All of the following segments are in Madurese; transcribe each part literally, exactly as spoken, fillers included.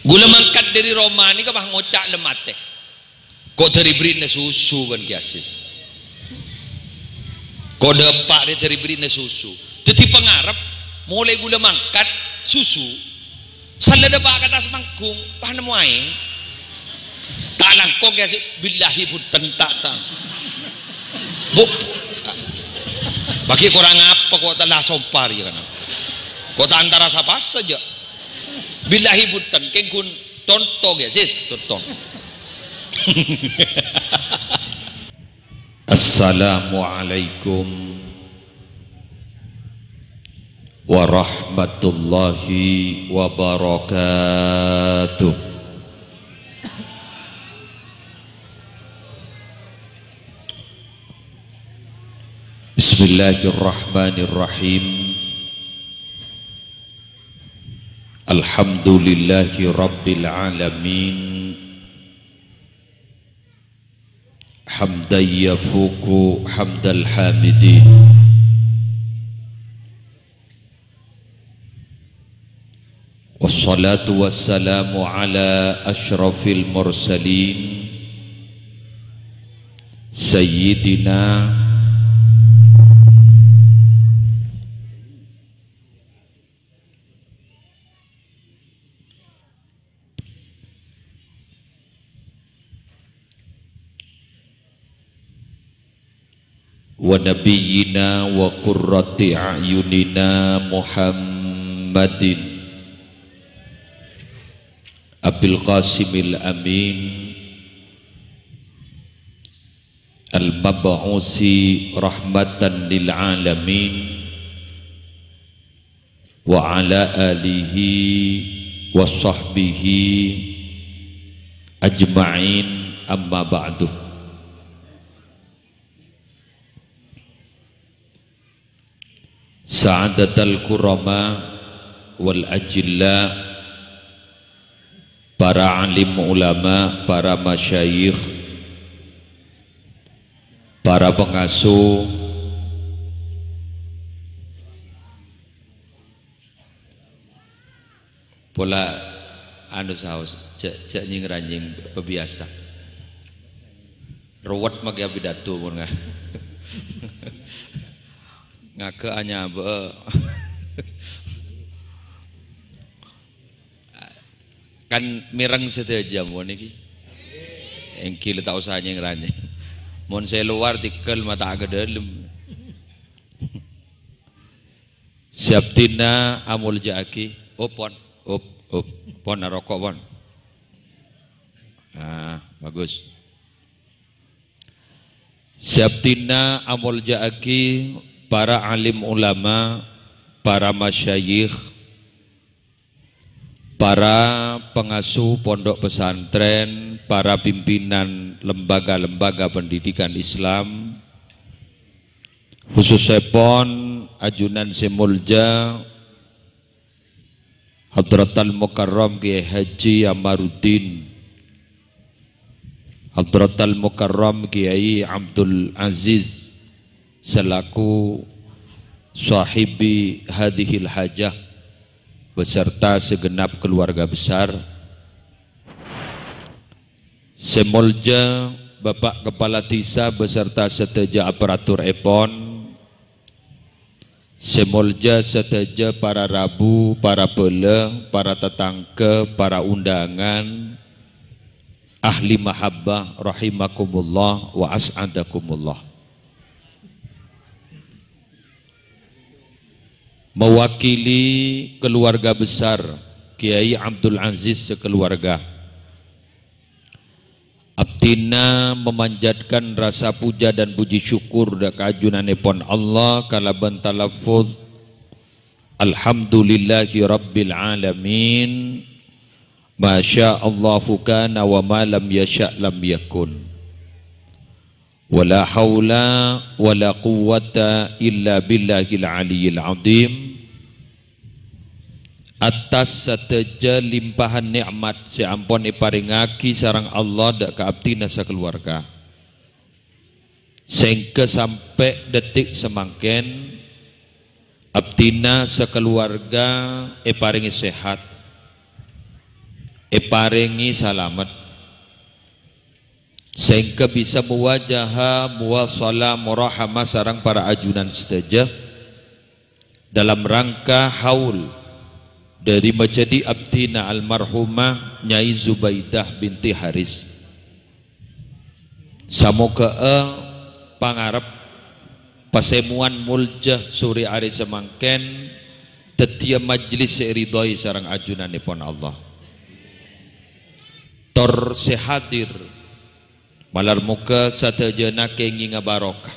Ghulâ mangkat dâri roma nèka pas ngoca' lem atè. Ko' dâri bherri'na susu bân Kè Aziz. Ko' dâpa' rè dâri bherri'na susu. Dhâddhi pangarep, molaè ghulâ mangkat susu. Sala dâpa' ka attas manggung, pas nemmo aèng. Ta' langkong Kè Aziz, billahi bhunten, ta', ta'. Bu, bâgi korang apa ko' ta' la sompa rèya kan. Ko' ta' antara sapa sajâ. Billahi bhunten, kèng ghun conto Kè Aziz, conto. Assalamualaikum warahmatullahi wabarakatuh. Bismillahirrahmanirrahim. Alhamdulillahi rabbil alamin. Hamdan yafuqu hamdal hamidin. Wassalatu wassalamu ala asyrafil mursalin, sayyidina wa nabiyyina wa qurrati a'yunina Muhammadin Abil Qasimil Amin al-mab'usi rahmatan lil alamin wa ala alihi wa sahbihi ajma'in, amma ba'du. Sa'adatal kurama wal ajilla, para alim ulama, para masyayikh, para pengasuh, pola anu saos, jhâ', jhâ' nyèng-ranyèng pabiyasa. Ruwet makè apidato mon nga-, ngaghâ anyabâ'â. Kan mèreng sadhâjâ mon nèkè. Èngghi la ta' osa nyèng-ranyèng. Mon sè lowar tèghâl mata ka dâlem. Sè abdhina amolja'aghi. Op, pon. Op, op. Pon, aroko', pon. Ah, bagus. Sè abdhina amolja'aghi para alim ulama, para masyayikh, para pengasuh pondok pesantren, para pimpinan lembaga-lembaga pendidikan Islam, khususèpon ajunan sè molja Hadratal Mukarram Kiai Haji Amaruddin, Hadratal Mukarram Kiai Abdul Aziz selaku sahibi hadhil hajah beserta segenap keluarga besar. Sè molja Bapak Kepala Desa beserta sadhâjâ aparaturèpon, sè molja sadhâjâ para rabu, para bhâlâ, para tatangghâ, para undangan, ahli mahabbah, rahimakumullah wa as'adakumullah. Mewakili keluarga besar Kiai Abdul Aziz sekeluarga, abdhina memanjatkan rasa puja dan puji syukur dâ' ka ajunanèpon Allah kalabân talaffuz, "Alhamdulillahi rabbil alamin, ma sya Allahu kana wa ma lam yasya lam yakun." Wala haula wala quwwata illa billahil aliyyil azim. Attas sadhâjâ limpahan nè'mat sè ampon èparèngaghi sareng Allah dâ' ka abdhina sakaluwarga. Sèngghâ sampè' dhâtèk samangkèn, abdhina sakaluwarga èparèngè sehat, èparèngè salamet, sehingga bisa muwajaha, muwasalah, murahamah sareng para ajunan sadhâjâ dalam rangka haul dhâri majhâdhi abdhina almarhumah Nyai Zubaidah binti Haris. Samoghâ'â pangarep pasemowan molja sore arè samangkèn dhâddhiyâ majlis sè èridhoi sareng ajunanèpon Allah. Tor sè hadir, malar moghâ sadhâjâna kèngènga barokah,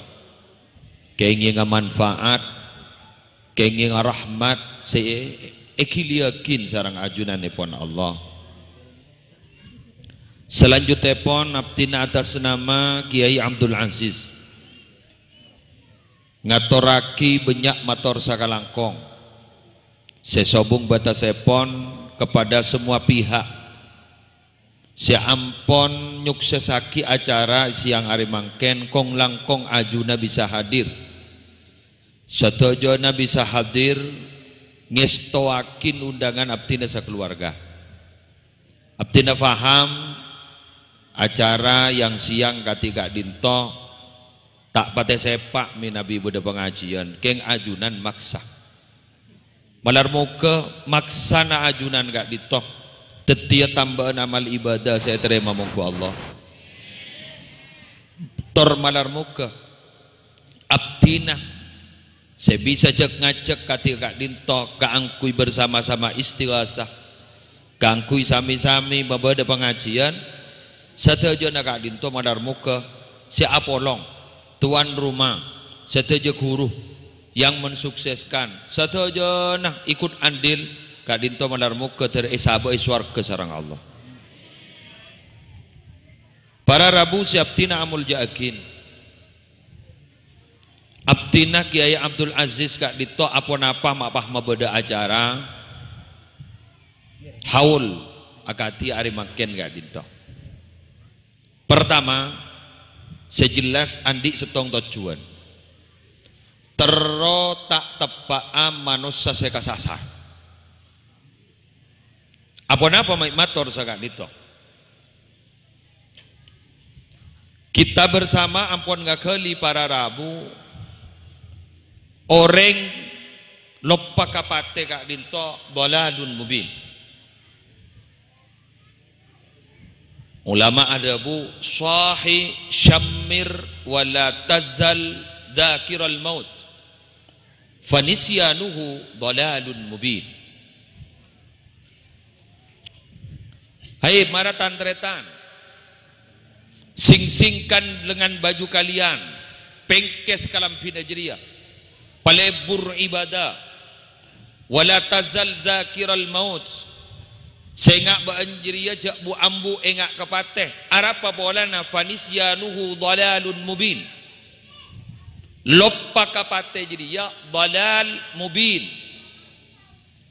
kèngènga manfaat, kèngènga rahmat sè èghiliyaghin sareng ajunanèpon Allah. Salanjutèpon, abdhina atas nama Kiai Abdul Aziz ngatorraghi bânnya' mator sakalangkong sè sobung bâtassèpon kepada semua pihak sè ampon nyuksèssaghi acara sèyang arè mangkèn, kong-langkong ajunna bisa hadir. Sadhâjâna bisa hadir ngèstowaghin undangan abdhina sakalowarga. Abdhina faham, acara yang sèyang kadhi ka'dinto ta' patè sèpa' mènabi bâdâ pangajiyân, kèng ajunan maksa. Malar moghâ maksana ajunan ka'dinto dhâddhiyâ tambâ'ân amal ibadah sè ètarèma mongghu Allah. Tor malar moghâ abdhina sè bisa jhâk-ngajhâk kadhi ka'dinto kaangghuy bersama-sama istighasah, kaangghuy sami-sami mabâdâ pangajiyân, sadhâjâna ka'dinto malar moghâ sè apolong, tuan rumah, sadhâjâ ghuru yang mensukseskan, sadhâjâna ikut andil ka'dinto malar moghâ ter-, èsabâ'â sowarghâ sareng Allah. Para rabu sè abdhina amolja'aghin. Abdhina Kiai Abdul Aziz ka'dinto aponapa ma' pas mabâdâ acara haul akadhi arè mangkèn ka'dinto. Pertama, sè jelas andi' sèttong tojjhuwân. Terro ta' teppa'a manossa sè kasasar. Aponapa ma' mator saka'dinto? Kita bersama ampon ngaghâli para rabu, orèng loppa ka patè ka'dinto dhalalun mubin. Ulama adhâbu, "Shahi syammir wa la tazal dzakiral maut, fanisyanuhu dhalalun mubin." Hai, mara tan-tarètan, singsingkan lengan baju kalian, pèngkès kalambhina jârèya, palebur ibadah, "Wa la tazal dzakiral maut." Sènga' bâ'ân jârèya jhâ' bu-ambu ènga' ka patè. Arapa polana? "Fanisyanuhu dhalalun mubin." Loppa ka patè jârèya dhalal mubin.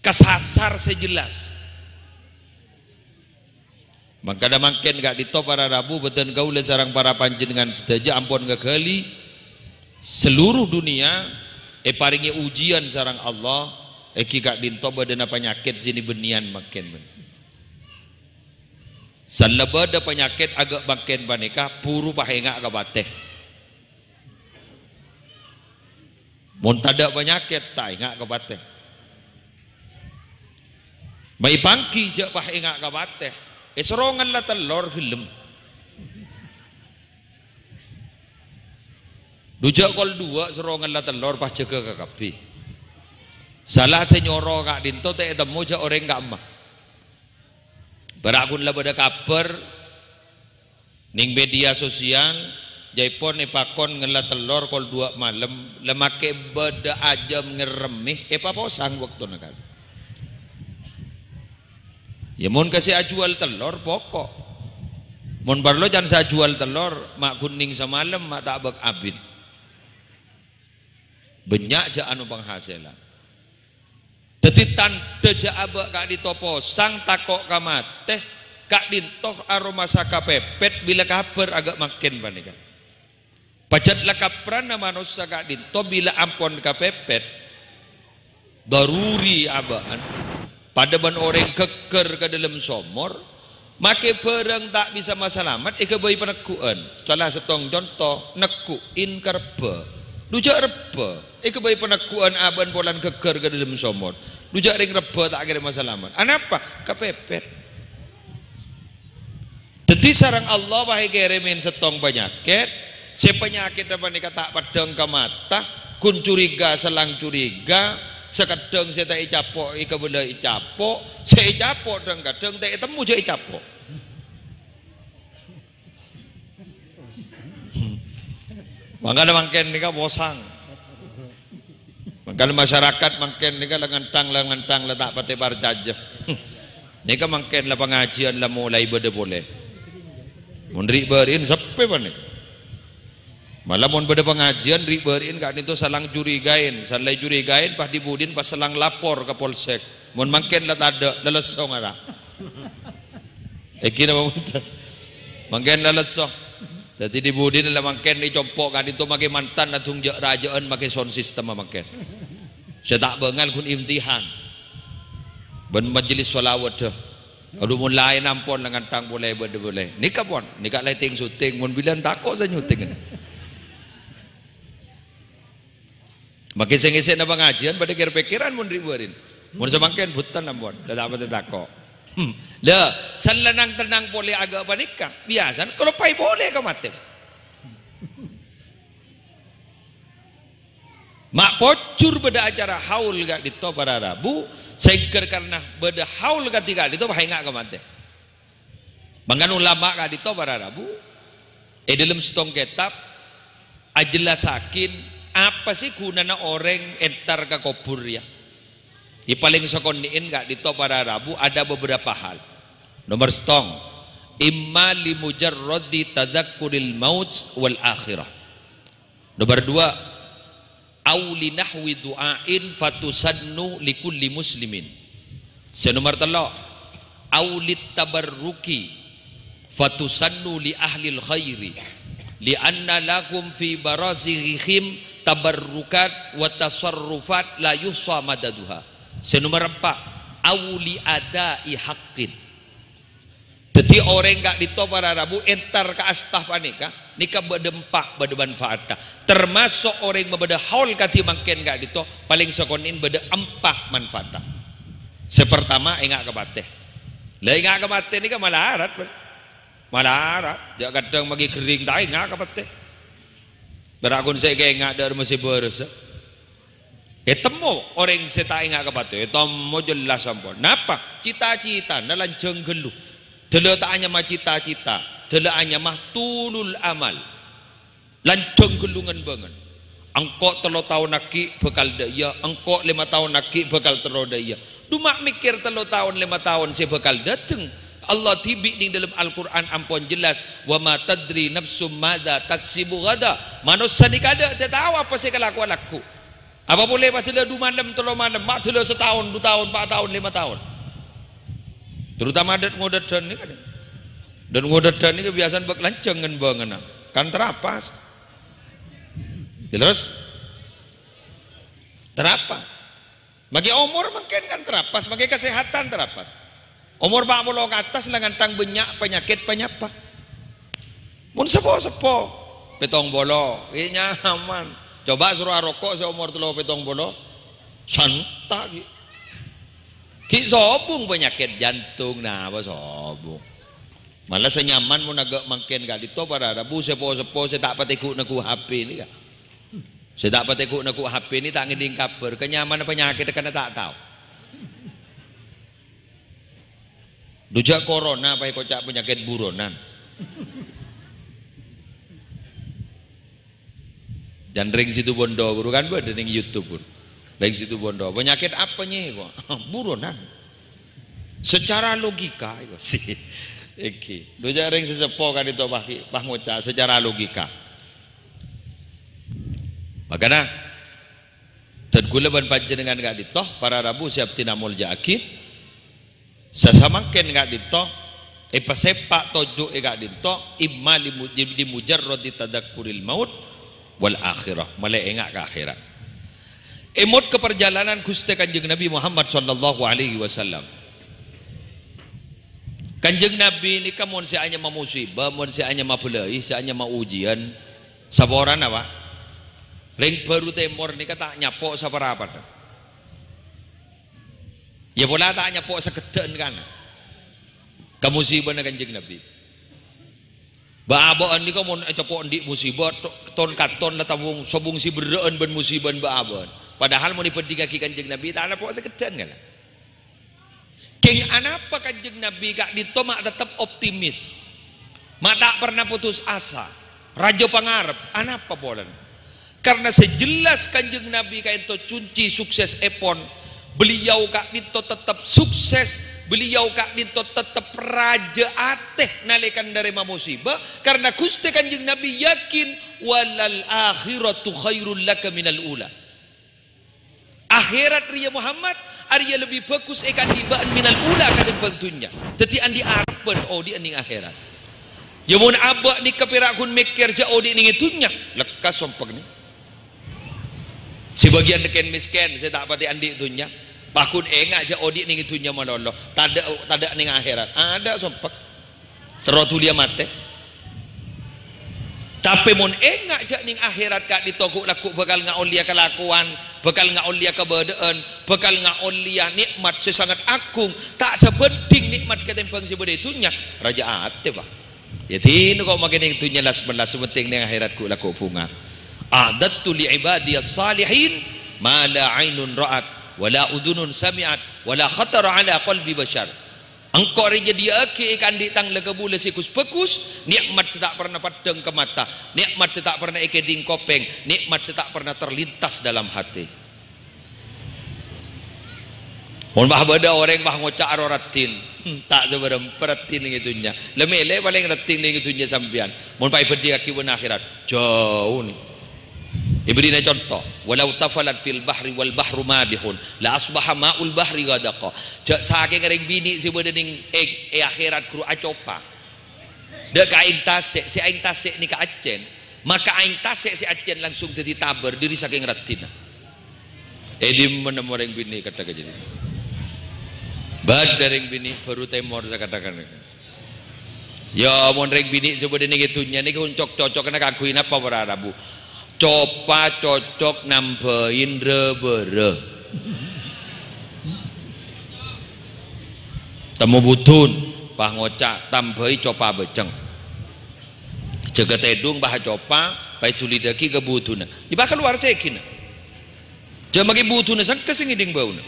Kasasar sè jelas. Mangkana mangkèn ka'dinto para rabu bhâdhân kaulâ sareng para panjhennengngan sadhâjâ ampon ngaghâli seluruh dunia èparèngè ujian sareng Allah, èngghi ka'dinto bâdâna panyakèt sè nè-bânnèyan mangkèn. Sella bâdâ panyakèt aghâ' mangkèn panèka buru pas ènga' ka patè. Mon tadâ' panyakèt, ta' ènga' ka patè. Mai panggi jhâ' pas ènga' ka patè. Èsoro ngella tellor ghellem. Dhu jhâ' kol duwâ' soro ngella tellor pas jâgâ ka kabbhi. Sala sè nyoro ka'dinto ta' ètemmo jhâ' orèng ka'emma. Bârâ' ghun la bâdâ kabhâr neng media sosial, jhâ' èpon èpakon ngella tellor kol duwâ' malem, la makè bâdâ ajâm ngèrremmè, èpaposang bâktona kan. Ya, mon kasè ajhuwâl tellor, poko'. Mon parlo can sè ajhuwâl tellor, ma' ghun neng samalem, ma' ta' bâk abit. Bânnya' jhâ' anu panghasilan. Dhâddhi tandhâ jhâ' abâ' ka'dinto posang tako' ka matè, ka'dinto aromasa kapèpèt bilâ kabhâr aghâ' mangkèn panèka. Pajhât la kaprana manossa ka'dinto bilâ ampon kapèpèt, dharuri abâ'na. Padâ bân orèng ghâgghâr ka dâlem somor, Make bhârâng ta' bisa masalamet èghâbây panegghu'ân. Sala sèttong conto, negghu'in ka rebbhâ. Dhu jhâ' rebbhâ, èghâbây panegghu'ân abâ'na polana ghâggâr ka dâlem somor. Dhu jhâ' rèng rebbhâ ta' kèra masalamet. Anapa? Kapèpèt. Dhâddhi sareng Allah pas èkèrèmè sèttong panyakèt, sè panyakèdhâ panèka ta' peddhâng ka mata, ghun curiga, salang curiga, sakeddhâng sè ta' ècapo' èkabâlâ ècapo', sè ècapo' dhâng-kadhâng ta' ètemmo jhâ' ècapo'. Mangkana mangkèn nèka posang. Mangkana masyarakat mangkèn nèka la ngèntang, la ngèntang, la ta' patè parcajâ. Nèka mangkèn la pangajiyân la molaè bâdâ polè. Mon ri'-bâri'in seppè panèka. Mala mon bâdâ pangajiyân ri'-bâri'in ka'dinto salang curigaèn, salang curigaèn pas dhi-budhina pas salang lapor ka polsek. Mon mangkèn la tadâ', la lesso ngara. Èngghi napa bhunten? Mangkèn la lesso. Dhâddhi dhi-budhina la mangkèn è compo' ka'dinto makè mantan adhung jâ'-rajâ'ân makè sound system mangkèn. Sè ta' bângal ghun imtihan. Bân majelis shalawat dhâ. Adhu mon laèn ampon la ngèntang polè bâdâ polè. Nèka pon, nèka lighting syuting, mon bilân tako' sè nyuting. Makè sè ngèsèna pangajiyân padâ kèr-pèkkèran mon ri'-bâri'in. Mon samangkèn bhunten ampon, la ta' patè tako'. Hmm. Lha, sallennang-tennang polè aghâ' panèka, biyasana kaloppaè polè ka matè. Ma' pojhur bâdâ acara haul ka'dinto para rabu, sèngghâr karna bâdâ haul kadhi ka'dinto pas enga' ka matè. Mangkana ulama ka'dinto para rabu, è dâlem sèttong kètab, ajellassaghi apa sè ghunana orèng entar ka kobhur rèya. È palèng sakonè'èn ka'dinto para rabu ada beberapa hal. Nomor sèttong, imma li mujarradi tadzakkuril maut wal akhirah. Nomor dua, au li nahwi du'ain fatusannu li kulli muslimin. Sè nomor tello', au lit tabarruki fatusannu li ahlil khairi, li anna lakum fi barazikhihim tabarrukat wa tasarrufat la yuhsa madaduha. Sè nomor empa', au li adai haqqin. Dhâddhi orèng ka'dinto para rabu entar ka asta panèka, nèka bâdâ empa', bâdâ manfaatta. Tamaso' orèng mabâdâ haul kadhi mangkèn ka'dinto, palèng sakonè'èn bâdâ empa' manfaatta. Sè partama, enga' ka patè. La enga' ka patè nèka malarat, Pak. Malarat, jâ' kadhâng maghi ghering ta' enga' ka patè. Bârâ' ghun sè èkaènga' dâ' remma sè bârâssa. Ètemmo orèng sè ta' enga' ka patè, ètemmo jelas ampon. Napa? Cita-citana lanjhâng ghâllu. Dâlla ta' anyama cita-cita, dâlla anyama tulul amal. Lanjhâng ghâllu ngen-bângen. Engko' tello taon aghi' bhâkal dâ' iyâ, engko' lèma taon aghi' bhâkal terro dâ' iyâ. Dhu ma' mèkkèr tello taon, lèma taon sè bhâkal dâteng. Allah dhibi' neng dâlem Al-Qur'an ampon jelas, "Wa ma tadri nafsum madza taksibu ghada." Manossa nèka adâ' sè tao apa sè èkalakowa lagghu'. Apa polè pas dâlla dhu malem, tello malem, ma' dâlla sataon, dhu taon, pa' taon, lèma taon. Terutama dât-ngodâdhân nèka. Dât-ngodâdhân nèka biyasana bâk lanjhâng ngen-bângenna. Kan terapas. Jelas? Terapas. Maghi omor mangkèn kan terapas, maghi kasehatan terapas. Omor pa' polo ka attas la ngèntang bânnya' panyakèt panyapa. Mon seppo-seppo, pèttong polo, ghi' nyaman. Coba soro aroko' sè omor tello pèttong polo, santa' ghi'. Ghi' sobung panyakèt jantung, napa sobung. Mala sè nyaman mon aghâ' mangkèn ka'dinto para rabu seppo-seppo sè ta' patè ghu'-nagghu' H P nèka. Sè ta' patè ghu'-nagghu' H P nè ta' ngèdhing kabhâr, kanyamana panyakèt kana ta' tao. Dhu jhâ' korona pas èkoca' panyakèt buronan. Jhân rèng Situbondo, ghuru kan bâdâ neng YouTube, ghuru. Rèng Situbondo, "Panyakèt apa, Nyè?" kok. "Buronan." Secara logika, èngghi. Dhu jhâ' rèng sè seppo ka'dinto pas, pas ngoca' secara logika. Mangkana, dhân kaulâ bân panjhennengngan ka'dinto, para rabu sè abdhina molja'aghi, sasamangkèn ka'dinto, èpasèpa' toju' è ka'dinto, imma li mu-, li mujarradi tadzakkuril maut wal akhirah, malè enga' ka akhèrat. Èmot ka parjhâlânan Ghustè Kanjeng Nabi Muhammad sallallahu alaihi wasallam. Kanjeng Nabi nèka mon sè anyama musibah, mon sè anyama bâlâi, sè anyama ujian, saporana, Pak. Rèng bâru tèmor nèka ta' nyapo' saparapadhâ. Ya pola ta' nyapo' sakeddhâ'ân kana. Ka musibana Kanjeng Nabi. Bâ'-abâ'ân nèka mon ècapo' andi' musibah, to-, ton-katon la tabung-, sobung sè berrâ'ân bân musibana bâ'-abâ'ân. Padahal mon èbhândhingngaghi Kanjeng Nabi, ta' nyapo' sakeddhâ'ân kana. Kèng anapa Kanjeng Nabi ka'dinto ma' tettep optimis? Ma' ta' pernah putus asa, rajâ pangarep. Anapa polana? Karna sè jelas Kanjeng Nabi ka'dinto cunci suksèsèpon. Beliau ka'dinto tettep sukses, beliau ka'dinto tettep rajâ atè nalèkana narèma musibah, karna Ghustè Kanjeng Nabi yakin, "Walal akhiratu khairul laka minal ula." Akhèrat rèya Muhammad, arèya lebbi bhâghus èkaandi' bâ'na minal ula katèmbhâng dhunnya. Dhâddhi andi' arebbhân odi'â nèng akhèrat. Ya mon abâ' nèka pèra' ghun mèkkèr jâ' odi' nèng è dhunnya, lekkas sompek nè. Sè bâgiyân kèng-mèskèn, sè ta' patè andi' dhunnya, paghun enga' jâ' odi' nèng è dhunnya malolo, tadâ', tadâ' nèng akhèrat. Adâ' sompek. Terro dhuliyâ matè. Tapè mon enga' jâ' nèng akhèrat ka'dinto ghu'-lagghu' bhâkal ngaollèya kalakowan, bhâkal ngaollèya kabâdâ'ân, bhâkal ngaollèya nè'mat sè sanget agung, ta' sabhânding nè'mat katèmbhâng sè bâdâ è dhunnya, rajâ atè, Pak. Ya, dina ko' makè nèng dhunnya las-mellas, sè pentèng nèng akhèrat ghu'-lagghu' bhunga. "A'dadtu li ibadiyas salihin ma la ainun ra'at, wa la udhunun sami'at, wa la khatara ala qalbi basyar." Engko' rè nyadhiyâ'aghi èkaandi' tang la kabulâ sè ghus-bhâghus, nè'mat sè ta' pernah peddhâng ka mata, nè'mat sè ta' pernah èkèdhing kopèng, nè'mat sè ta' pernah terlintas dalam hati. Mon bâ' bâdâ orèng bâ' ngoca' aro raddhin, ta' sabârâmpa raddhin nèng è dhunnya. La mèlè palèng raddhin nèng è dhunnya sampèyan. Mon pas èbhândhingngaghi bân akhèrat, jhâu nè. Èbèrri'na conto, "Walau tafalat fil bahri wal bahru malihun, la asbaha ma'ul bahri ghadaqa." Jâ' sakèng rèng binè' sè bâdâ nèng è, è akhèrat ghuru acopa. Dâ' ka aèng tasè', sè aèng tasè' nèka accèn, maka aèng tasè' sè accèn langsung dhâddhi tabâr dhâri sakèng raddhinna. È dimma nemmo rèng binè' kadhâng kajhâdhiyân? Bâdâ rèng binè' bâru tèmor sakadhâng-kadhâng. Ya, mon rèng binè' sè bâdâ nèng è dhunnya nèka cocok-cocokna kaangghuy napa para rabu? Copa cocok nambhâi ra-bârâ. Temmo budun, pas ngoca' tambhâi copa bâceng. Jâgâ tèdung, pas copa, pas èdulidhâghi ka buduna. Èpakalowar sègina. Jâ' makè buduna sengka sè ngèdhing bâuna.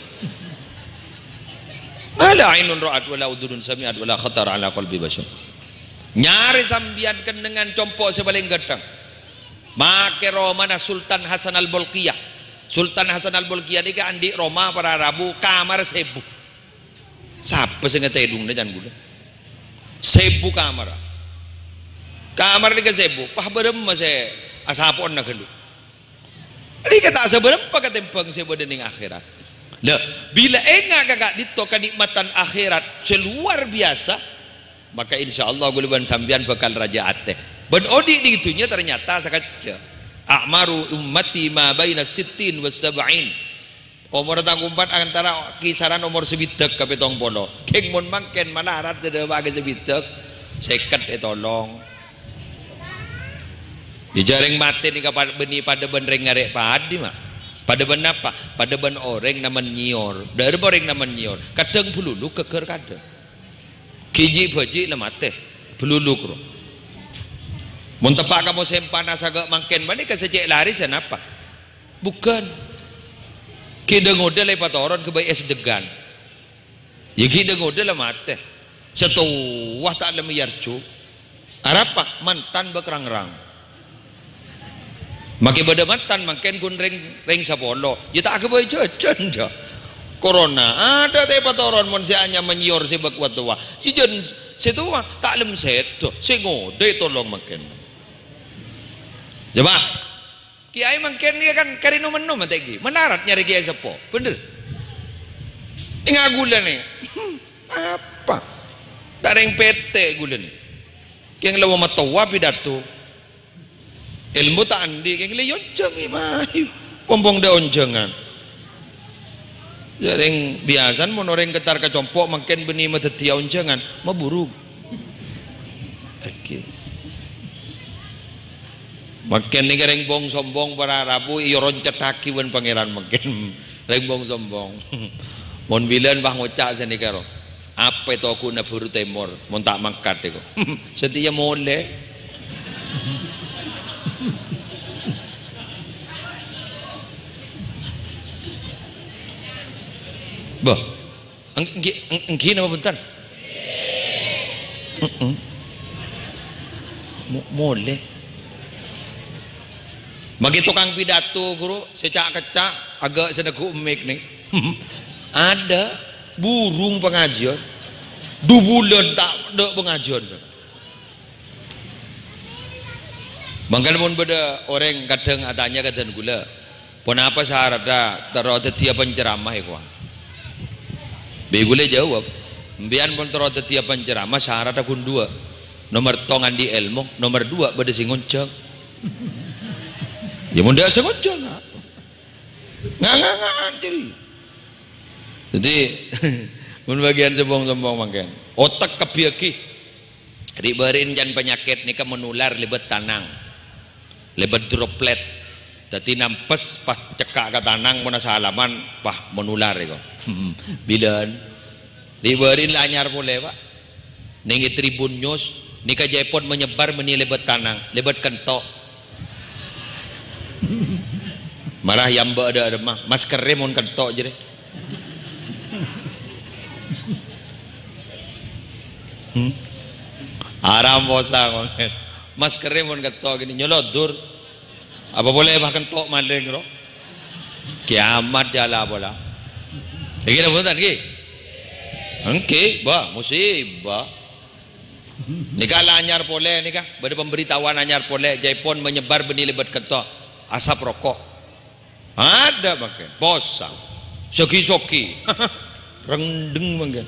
Ma la ainun ra'at, wa la udhunun sami'at, wa la khatara ala qalbi basyar. Nyarè sampèyan kennengngan compo' sè palèng ghâttheng. Makè romana Sultan Hasan Al-Bolkiyah. Sultan Hasan Al-Bolkiyah nèka andi' roma para rabu kamar sèbu. Sapa sè ngatèdhungnga can ghulâ? Sèbu kamar. Kamar nèka sèbu, pas bârâmma sè asapo'na ghâllu? Nèka ta' sabârâmpa katèmbhâng sè bâdâ nèng akhèrat. Lah, bilâ enga' ka ka'dinto kanè'matan akhèrat sè luar biyasa, maka insyaallah ghulâ bân sampèyan bhâkal rajâ atè. Bân odi' nèng dhunnya ternyata sakejjhâ'. "A'maru ummati ma baina sittin was sab'in." Omorra tang ommat antara kisaran omor sabidhâk ka pètong polo. Kèng mon mangkèn malarat sè dâpa' ka sabidhâk, sèket ètolong. Jâ' rèng matè nèka pa-, bânnè padâ bân rèng ngarè' padi, ma'. Padâ bân napa? Padâ bân orèng namen nyèyor. Dârâmma orèng namen nyèyor? Kadhâng bululuk ghâgghâr kadhâng. Ghi' ji'-bâji' la matè. Bululuk, ro. Mon teppa' ka mosèm panas aghâ' mangkèn, panèka sè cè' laris ya napa? Bhughân. Ghi' dâ-ngodâ la èpatoron ghâbây ès deggan. Ya ghi' dâ-ngodâ la matè. Sè towa ta' lem èarjhu. Arapa? Mantan bâ' rangrang. Makè bâdâ mantan mangkèn ghun rèng, rèng sapolo. Ya ta' aghâbây jhâjhân, jâ. Corona. Adâ' ta' èpatoron mon sè anyama nyèyor sè bâ' wa-, towa. Ya jân sè towa ta' lem sèdhâ. Sè ngodâ ètolong mangkèn. Coba. Kèyaè mangkèn nèka kan karè nom-ènom atè ghi. Malarat nyarè kèyaè seppo, bhender? Enga' ghulâ nè. Apa? Ta' rèng pètè' ghulâ nè. Kèng la matowa pidato. Èlmo ta' andi', kèng la èonjhângi, ma. Pompong dâ' onjhângan. Jhâ' rèng biyasana mon orèng kècar kacompo' mangkèn bânnè madhâddhiyâ onjhângan, maburu. Oke. Mangkèn nèka rèng bong-sombong para rabu èoroncettaghi bân Pangèran mangkèn. Rèng bong-sombong. Mon bilân pas ngoca' sanèka ro. Apa toghuna buru tèmor, mon ta' mangkat èko. Satèya molè. Bâh, eng-, engghi, eng-, engghi napa bhunten? Heeh. Mo-, molè. Mangkèn tokang pidato, ghuru, sè ca'-kecca', aghâ' sè neggu' mik nèng. Adâ', burung pangajiyân. Du bulân ta' dâ' pangajiyân. Mangkana mon bâdâ orèng kadhâng atanya ka dân ghulâ, "Ponapa saradhâ terro dhâddhiyâ panceramah èkowa?" Bi' ghulâ jâwâb, "Empèyan mon terro dhâddhiyâ panceramah, saradhâ ghun duwâ'. Nomer tto' andi' èlmo, nomer duwâ' bâdâ sè ngonjhâng." Ya, mon dâ' sè ngonjhâng, apa? Nga-, nga-, nga-, antil. Dhâddhi, mon bâgiyân sombong-sombong mangkèn. Otek kabbhiyâghi. Ri'-bâri'na can panyakèt nèka manular lèbât tanang. Lèbât droplet. Dhâddhi nampes pas cekka' ka tanang, mon asalaman, pas manular èko. Bilân. Ri'-bâri'na la anyar polè, Pak. Nèng è Tribun News, nèka jhâ' èpon manyebar bânnè lèbât tanang, lèbât kento'. Mara èambâ' dâ' remma, maskerrè mon kento' jârèya. Hmm? Aram posa, mangkèn. Maskerrè mon kento' ghi' nyolodor. Apa polè pas kento' malèng, ro? Kiamat jâlâ pola. Nèka bhunten, ngghi? Ènggi, bâh, musibah. Nèka la anyar polè, nèka. Bâdâ pemberitahuan anyar polè, jhâ' èpon manyebar bânnè lèbât kento'. Asap roko'. Adâ' mangkèn, posa. Sogi-sogi. Rengdeng mangkèn.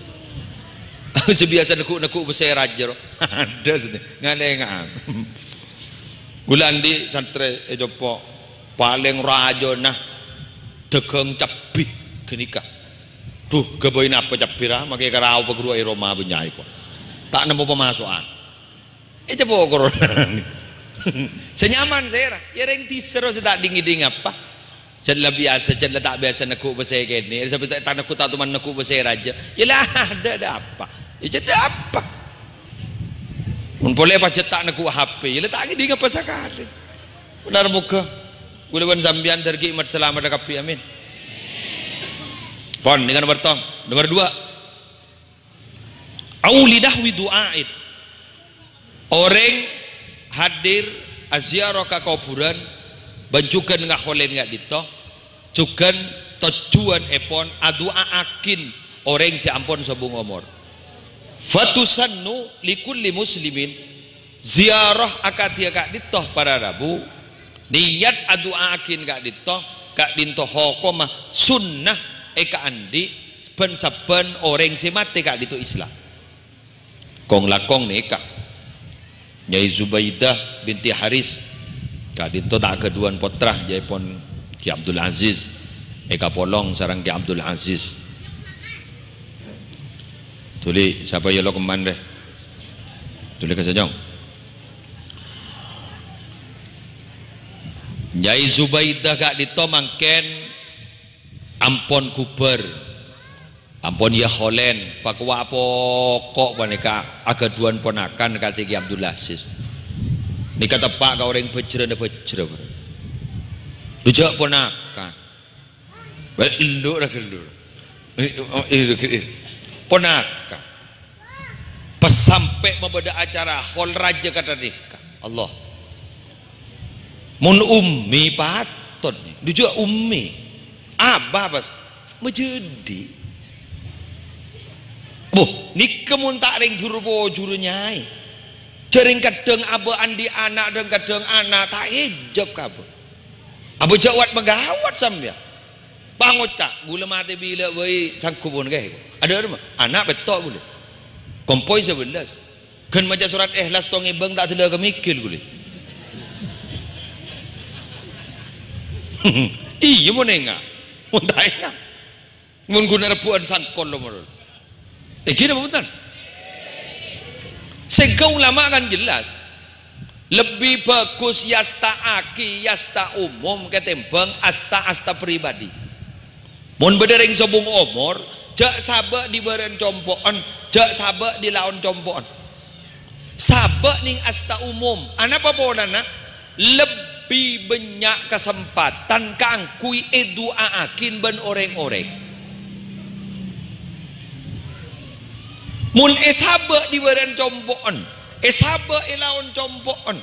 Sè biyasa neggu'-neggu' pèssè rajâ, ro. Adâ' sè ngalènga'an. Ghulâ andi' santrè è Jhâpa, palèng rajâna dhâghâng cabbhi ghânèka. Dhu, ghâbây napa cabbhi ra, makè karaowa paghâruwa è roma bânnya' èko. Ta' nemmo pamaso'an. Ècapo' corona. Sè nyaman sèra, ya rèng dhisa ro sè ta' ding-ngèding apa. Jhâ' la biyasa, jhâ' la ta' biyasa neggu' pèssè kènè'. Sampe ta', ta' neggu', ta' toman neggu' pèssè rajâ. Ya la, adâ', adâ' apa? Ya jhâ' adâ' apa? Mon polè pas jhâ' ta' neggu' H P, ya la ta' ngèding apa sakalè. Bhender moghâ kaulâ bân sampèyan dâri mat salamet kabbhi, amin. Pon, nèka nomer tong, nomer duwâ'. Au li nahwi du'ain. Orèng hadir aziarah ka kobhurân bân jhughân ngaholèn ka'dinto, jhughân tojjhuwânnèpon adu'a'aghin orèng sè ampon sobung omor. Fatusannu li kulli muslimin, ziarah akadhiyâ ka'dinto para rabu, niyat adu'a'aghin ka'dinto, ka'dinto hokomma sunnah èkaandi' bân sabbhân orèng sè matè ka'dinto Islam. Kong-langkong nèka, Nyai Zubaidah binti Haris, ka'dinto ta' ghâdhuwân pottra, jhâèpon Ki Abdul Aziz, èkapolong sareng Ki Abdul Aziz. Dhuli, sapa ya lo kemman, rè? Dhuli ka sènyong. Nyai Zubaidah ka'dinto mangkèn ampon ghubâr. Ampon ya holèn, pakowa poko' panèka aghâdhuwân ponakan kadhi Ki Abdul Aziz. Nèka teppa' ka orèng bhâjrâna bhâjrâ, bro. Dujâ' ponakan. Bâ, ellu' ra ghellu'. Ponakan. Pas sampè' mabâdâ acara hol rajâ kadhâddhika. Allah. Mon ummi patot, dujâ' ummi. Abah pat-, majâdhi. Boh, nèka mon ta' rèng jhuru-pojhuru, Nyai. Jhâ' rèng kadhâng abâ' andi' ana', dhâng-kadhâng ana', ta' èjâb ka abâ'. Abâ' jhâ' wat-maghâwat sampèyan. Pangoca', ghulâ matè bilâ bhâi sanggup pon kaè. Adâ' remma, ana' pètto' ghulâ. Kompoy sabellâs. Ghân maca sorat Ikhlas tong èbâng ta' dâlâ ka mèghil ghulâ. Iyâ, mon enga'. Mon ta' enga'. Mon ghuna rebbhu'ân sangkol lo, mon. Èngghi napa bhunten? Sèngghâ ulama kan jelas. Lebbi bhâghus yasta'aghi yasta umum katèmbhâng asta-asta pribadi. Mon bâdâ rèng sobung omor, jhâ' sabâ' è bârâ'ân compo'en, jhâ' sabâ' è laon compo'en. Sabâ' nèng asta umum. Anapa polana? Lebbi bânnya' kasempatan kaangghuy èdu'a'aghi bân orèng-orèng. Mon èsabâ' è bârâ'ân compo'en, èsabâ' è laon compo'en,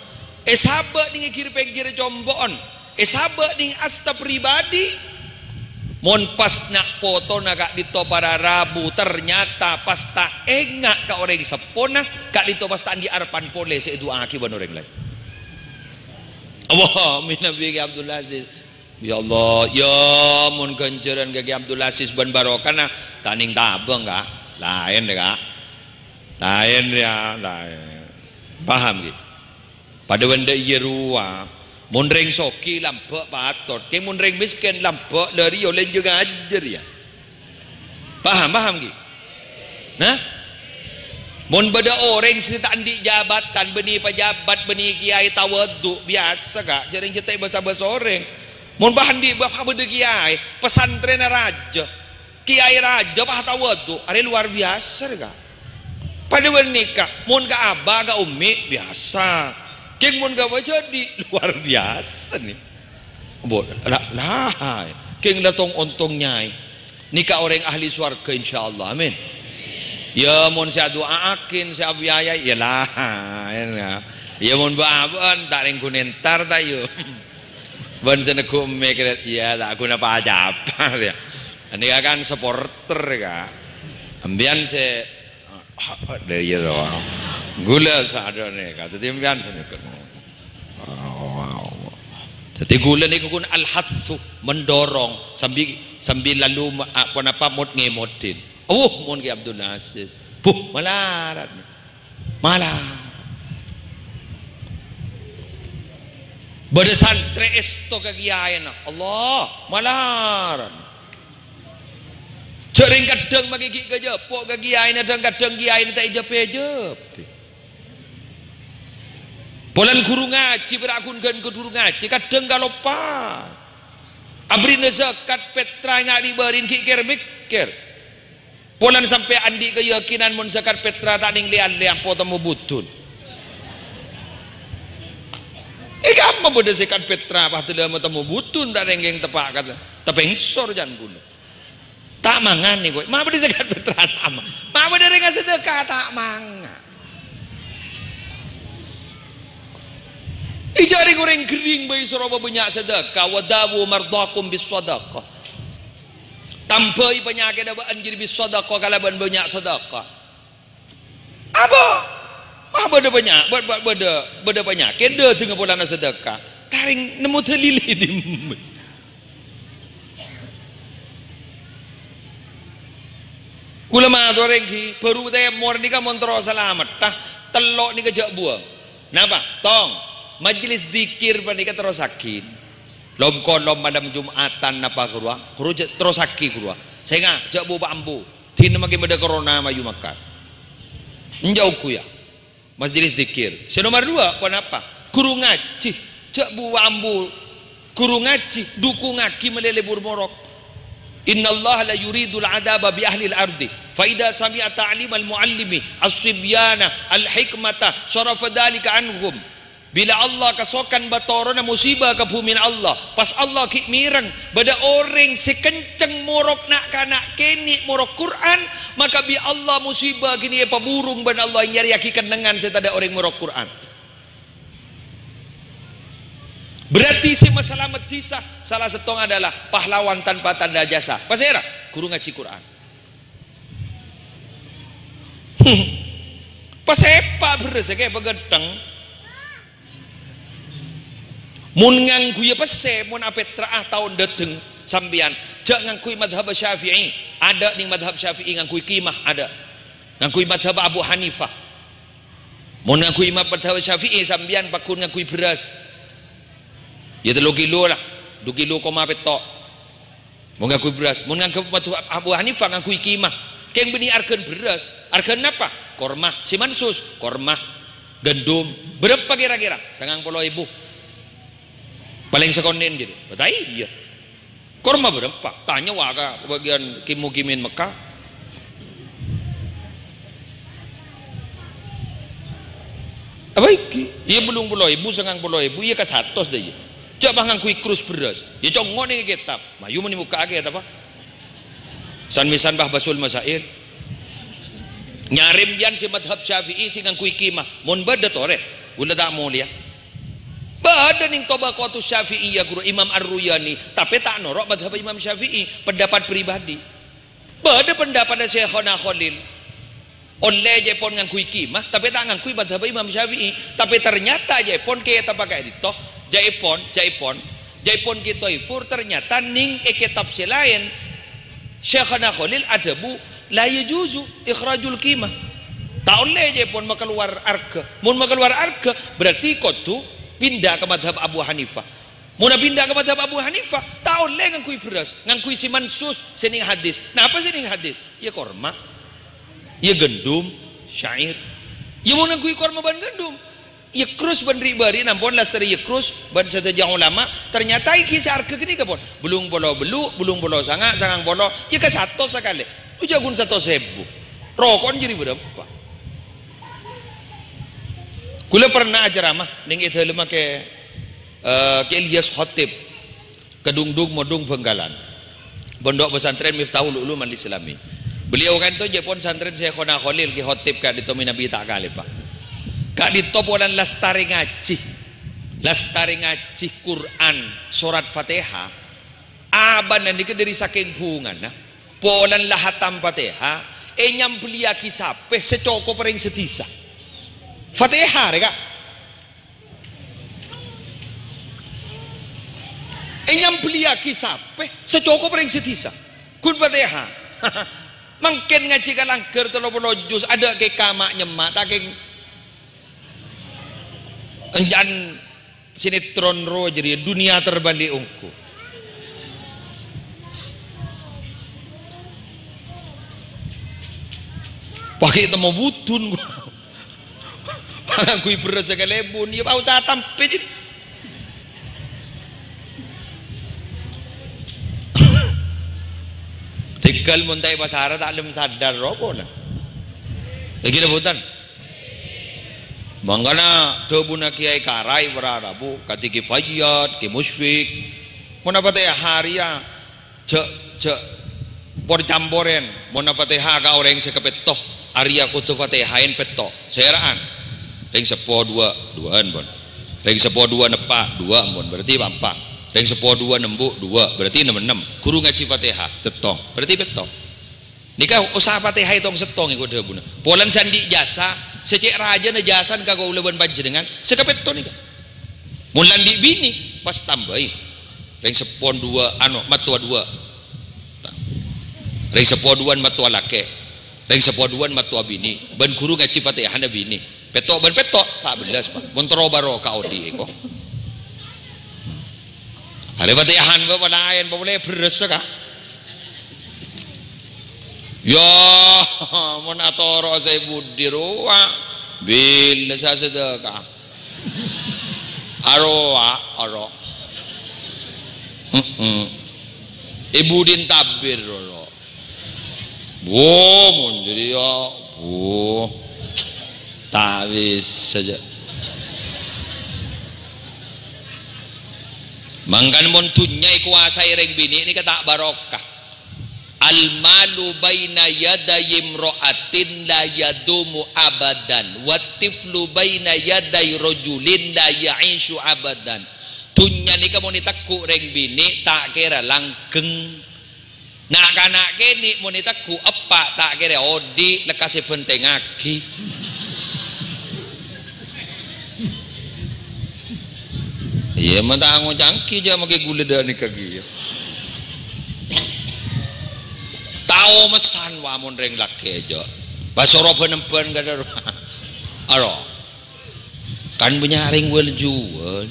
èsabâ' nèng è gir-pèngghir compo'en, èsabâ' nèng asta pribadi. Mon pas na' potona ka'dinto para rabu, ternyata pas ta' enga' ka orèng seppona, ka'dinto pas ta' andi' arebbhân polè sè èdu'a'aghi bân orèng laèn. Allahumma amin, Nabi Abdul Aziz. Ya Allah, ya mon ghânjhârân ka Kè Abdul Aziz bân barokana, ta' nèng tabâng, Ka'. Laèn, Ka'. Laèn, ya, laèn. Paham, ghi? Padâ bân dâ' iyâ rowa. Mon rèng soghi lambâ' patot, kèng mon rèng mèskèn lambâ' lâriyâ lènjhâng ajâr, ya. Paham, paham, ghi? Nah? Mon bâdâ orèng sè ta' andi' jabatan, bânnè pejabat, bânnè kiyaè tawadhu, biyasa, Ka', jhâ' rèng jhâ' ta' bâsa-bâsa orèng. Mon bâ' andi' bâ-, bâdâ kiyaè, pesantrènna rajâ, kiyaè rajâ pas tawadhu, arè luar biyasa, rè, Ka'. Padâ bân nèka, mon ka abah, ka ummi, biyasa. Kèng mon ka bâjâdi, luar biyasa, nè. Bo-, la, la, kèng la tong-ontong nyaè. Nèka orèng ahli sowarghâ, insyaallah. Amin. Ya, mon sè adu'a'aghi, sè abiayai, ya la, ya. Ya, mon bâ-, bâ'ân, ta' rèng ghun entar, ta', yu. Bân sè neggu' emmè kèrè, ya, ta' ghuna pa-capa, ya. Nèka kan supporter, Ka'. Sampèyan sè Ah, dâ' iyâ, rowa. Ghulâ sadhâjâna, Ka'. Dâddhi sampèyan sè nèko. Dâddhi ghulâ nèko ghun al-hatsu, mendorong, sambi, sambi lalu ma-, a-, ponapa mot-ngemodhin. Awuh, mon Kè Abdul Aziz. Buh, malarat. Malarat. Bâdâ santrè èsto ka kiyaèna. Allah, malarat. Jhâ' rèng kaddhâng makè ghi' kajhâpo' ka kiyaèna, dhâng-kaddhâng kiyaèna ta' èjhâp-èjhâpè. Polana ghuru ngajhi, pèra' ghun ghân ghuru ngajhi, kaddhâng kaloppaè. Aberri'na zakat pètra nga' dhi-bâri'in ghi' kèr-mèkkèr. Polana sampè' andi' kayakinan mon zakat pètra ta' nèng lè-allè ampo temmo budun. È kamma bâdâ zakat pètra pas dâlâmma temmo budun ta' nèng teppa' ka tepèngsor jân ghulâ. Ta' mangan nèko. Ma' bâdâ zakat pètra ta' ma-, ma' bâdâ rèng asadâka ta' mangan. Ijâ' rèng-orèng ghering bhâi soro bânnya' sadâka, wa dawu mardhakum bis shadaqah. Tambhâi panyakèdhâ bâ'ân jârèya bis shadaqah kalabân bânnya' sadâka. Apa? Ma' bâdâ panya-, bâ-, bâ-, bâdâ, bâdâ panyakèt, dâteng polana sadâka. Tarèng nemmo dalil è dimma? Kaulâ mator èngghi, bhuru tèmor nèka mon terro salamet, ta, tello' nèka jhâ' buwâng. Napa? Tong, majelis dzikir panèka terrossaghi. Lom-kolom malem Jum'atan napa ghâruwa? Ghuru jhâ-, terrossaghi ghâruwa. Sènga', jhâ' bu-, pa-, ambu. Dinah makè bâdâ corona mayu maka. Enjâ' ongghu, ya. Majelis dzikir. Sè nomer duwâ', ponapa? Ghuru ngajhi. Jhâ' bu-, ambu. Ghuru ngajhi, dhukungaghi malè lebur morok. Innallaha la yuridul adzaba bi ahlil ardi. Fa idza sami'a ta'limal muallimi as-sibyana al-hikmata sarafa dzalika anhum. Bilâ Allah kasokan bâtorona musiba ka bhumina Allah, pas Allah ghi' mèreng bâdâ orèng sè kencèng morok na'-kana' kènè' morok Qur'an, maka bi' Allah musiba ghâniko èpaburung bân Allah nyarèyaghi kennengngan sè tadâ' orèng morok Qur'an. Berarti sè masalamet dhisa sala sèttong adalah pahlawan tanpa tanda jasa. Pasèra? Ghuru ngajhi Qur'an. Pasèpa' bherrâs kè paghântèng. Mon ngangghuy pèssè, mon apètra'a taon dâteng sampèyan, jhâ' ngangghuy madhab Syafi'i, adâ' nèng madhab Syafi'i ngangghuy qimah, adâ'. Ngangghuy madhab Abu Hanifah. Mon ngangghuy madhab Syafi'i, sampèyan pagghun ngangghuy bherrâs. Ya tello kilo lah, du kilo koma pètto'. Mon ngangghuy bherrâs, mon ngangghuy madhâb Abu Hanifah ngangghuy qimah. Kèng bânnè arghâna bherrâs. Arghâna napa? Korma. Sè mansus, korma. Gandum. Bârâmpa kèra-kèra? Sangang polo èbu. Palèng sakonè'en gitu. Bâta iyâ. Korma bârâmpa? Tanya wa ka bâgiyân kim-mukimin Mekkah. Apa iki? Iyâ, bâllung polo èbu, sangang polo èbu, iyâ ka satos dâ iyâ. Jhâ' pas ngangghuy krus bherrâs. Iyâ, congngo' nèng kètab. Mayu mènè bukka'aghi kètab, apa? San-mèsan Bahbasul Masail. Nyarè bâ'na sè madhâb Syafi'i sè ngangghuy qimah. Mon bâdâ torè, ghulâ ta' molèya. Bâdâ nèng Tabaqatus Syafi'iyah, ghuru Imam Ar-Ruyani, tapè ta' noro' madhâb Imam Syafi'i, pendapat pribadi. Bâdâ pendapatta Syaikhona Khalil. Ollè jhâ' èpon ngangghuy qimah, tapè ta' ngangghuy madhâb Imam Syafi'i. Tapè ternyata jhâ' èpon kètabbhâ ka'dinto, jhâ' èpon, jhâ' èpon, jhâ' èpon Ki Toifur ternyata nèng è kètab sè laèn, Syaikhona Khalil adhâbu, "La yajuzu ikhrajul qimah." Ta' ollè jhâ' èpon makalowar arghâ. Mon makalowar arghâ, berarti kodhu pinda ka madhâb Abu Hanifah. Mon pinda ka madhâb Abu Hanifah, ta' ollè ngangghuy bherrâs, ngangghuy sè mansus, sè nèng hadis. Napa sè nèng hadis? Iyâ korma. Iyâ gandum, syair. Iyâ mon ngangghuy korma bân gandum. Iyâ krus bân ri'-bâri' ampon lastarè iyâ krus bân sadhâjâ ulama. Ternyata iki sè arghâ ghânèka pon. Bâllung polo bâllu', bâllung polo sanga', sangang polo. Iyâ ka satos sakalè. Lu jhâ' ghun satos èbu. Roko'na jârèya bârâmpa? Ghulâ pernah acaramah nèng è dâlemma Kè, eh, Kè Ilyas Khatib, Kedungdung Modung Bhângkalan. Pondok Pesantren Miftahul Ulum Al Islami. Beliau ka'dinto jhâ' èpon santrèna Syaikhona Khalil, Kè Khatib ka'dinto mènabi ta' kalèppa. Ka'dinto polana lastarè ngajhi. Lastarè ngajhi Quran, sorat Fatihah. Abâ'na nèka dâri sakèng bhungana. Polana la hatam Fatihah, ènyambelliyaghi sapè sè cokop rèng sadhisa. Fatihah rè, Ka'. Ènyambelliyaghi sapè sè cokop rèng sadhisa. Ghun Fatihah. Mangkèn ngajhi ka langghâr tello polo juz, adâ' kè kama' nyemma', ta' kèng ènjhân sinetron rowa jârèya, Dunia Terbalik ongghu. Paghi' temmo budun, ghu. Ngangghuy bherrâs sakalèbun, iyâ, pa' osa tampè, jin. Tèghâl mon ta' èpasara ta' lem sadar rowa polè. Èngghi napa bhunten? Mangkana dhâbuna Kèyaè Karai para rabu, kadhi Kè Fayyad, Kè Musyfik. Mon Fatihah rèya, jhâ', jhâ' por-camporèn. Mon Fatihah ka orèng sè kapètto, arèya kodhu Fatihaèn pètto'. Sèra'an. Rèng seppo duwâ', duwâ'ân, pon. Rèng seppo duwâ' neppa', duwâ', pon. Berarti pa'-empa'. Rèng seppo duwâ' nembu', duwâ'. Berarti nem-ennem. Ghuru ngajhi Fatihah, sèttong. Berarti pètto'. Nèka osa Fatihah ètong sèttong èko dhâbuna. Polana sè andi' jasa, sè cè' rajâna jasana ka kaulâ bân panjhennengngan, sè kapètto nèka. Mon la andi' binè, pas tambâi. Rèng seppon duwâ', ano, mattowa duwâ'. Rèng seppon duwâ'ân mattowa lakè'. Rèng seppon duwâ'ân mattowa binè. Bân ghuru ngajhi Fatihahna binè. Pètto' bân pètto', pa' bellâs, Pa'. Mon terro barokah odi'è, ko'. Arè Fatihahan bâ' palaèn, polè bherrâs, ka'. Yâ, mon atoro' sè budi rowa, bilâ sasedekah. Arowa, aro. Heeh. È budina tabir, aro. Wo, mon jârèya, wo. Ta' bisa jâ. Mangkana mon dhunnya èkowasaè rèng binè' nèka ta' barokah. Al-malu baina yaday imra'atin la yadumu abadan, wa tiflu baina yaday rajulin la ya'isyu abadan. Dhunnya nèka mon ètegghu' rèng binè' ta' kèra langgeng. Na'-kana' kènè' mon ètegghu' eppa' ta' kèra odi', lekkas èbhântèngngaghi. Iyâ, ma' ta' ngocangki jâ' makè ghulâ dâ' nèka kèya. Tao messan wa mon rèng lakè' jâ'. Pas soro bân-embân kadâ' rowa. Aro. Kan bânnya' rèng wâl juwâl.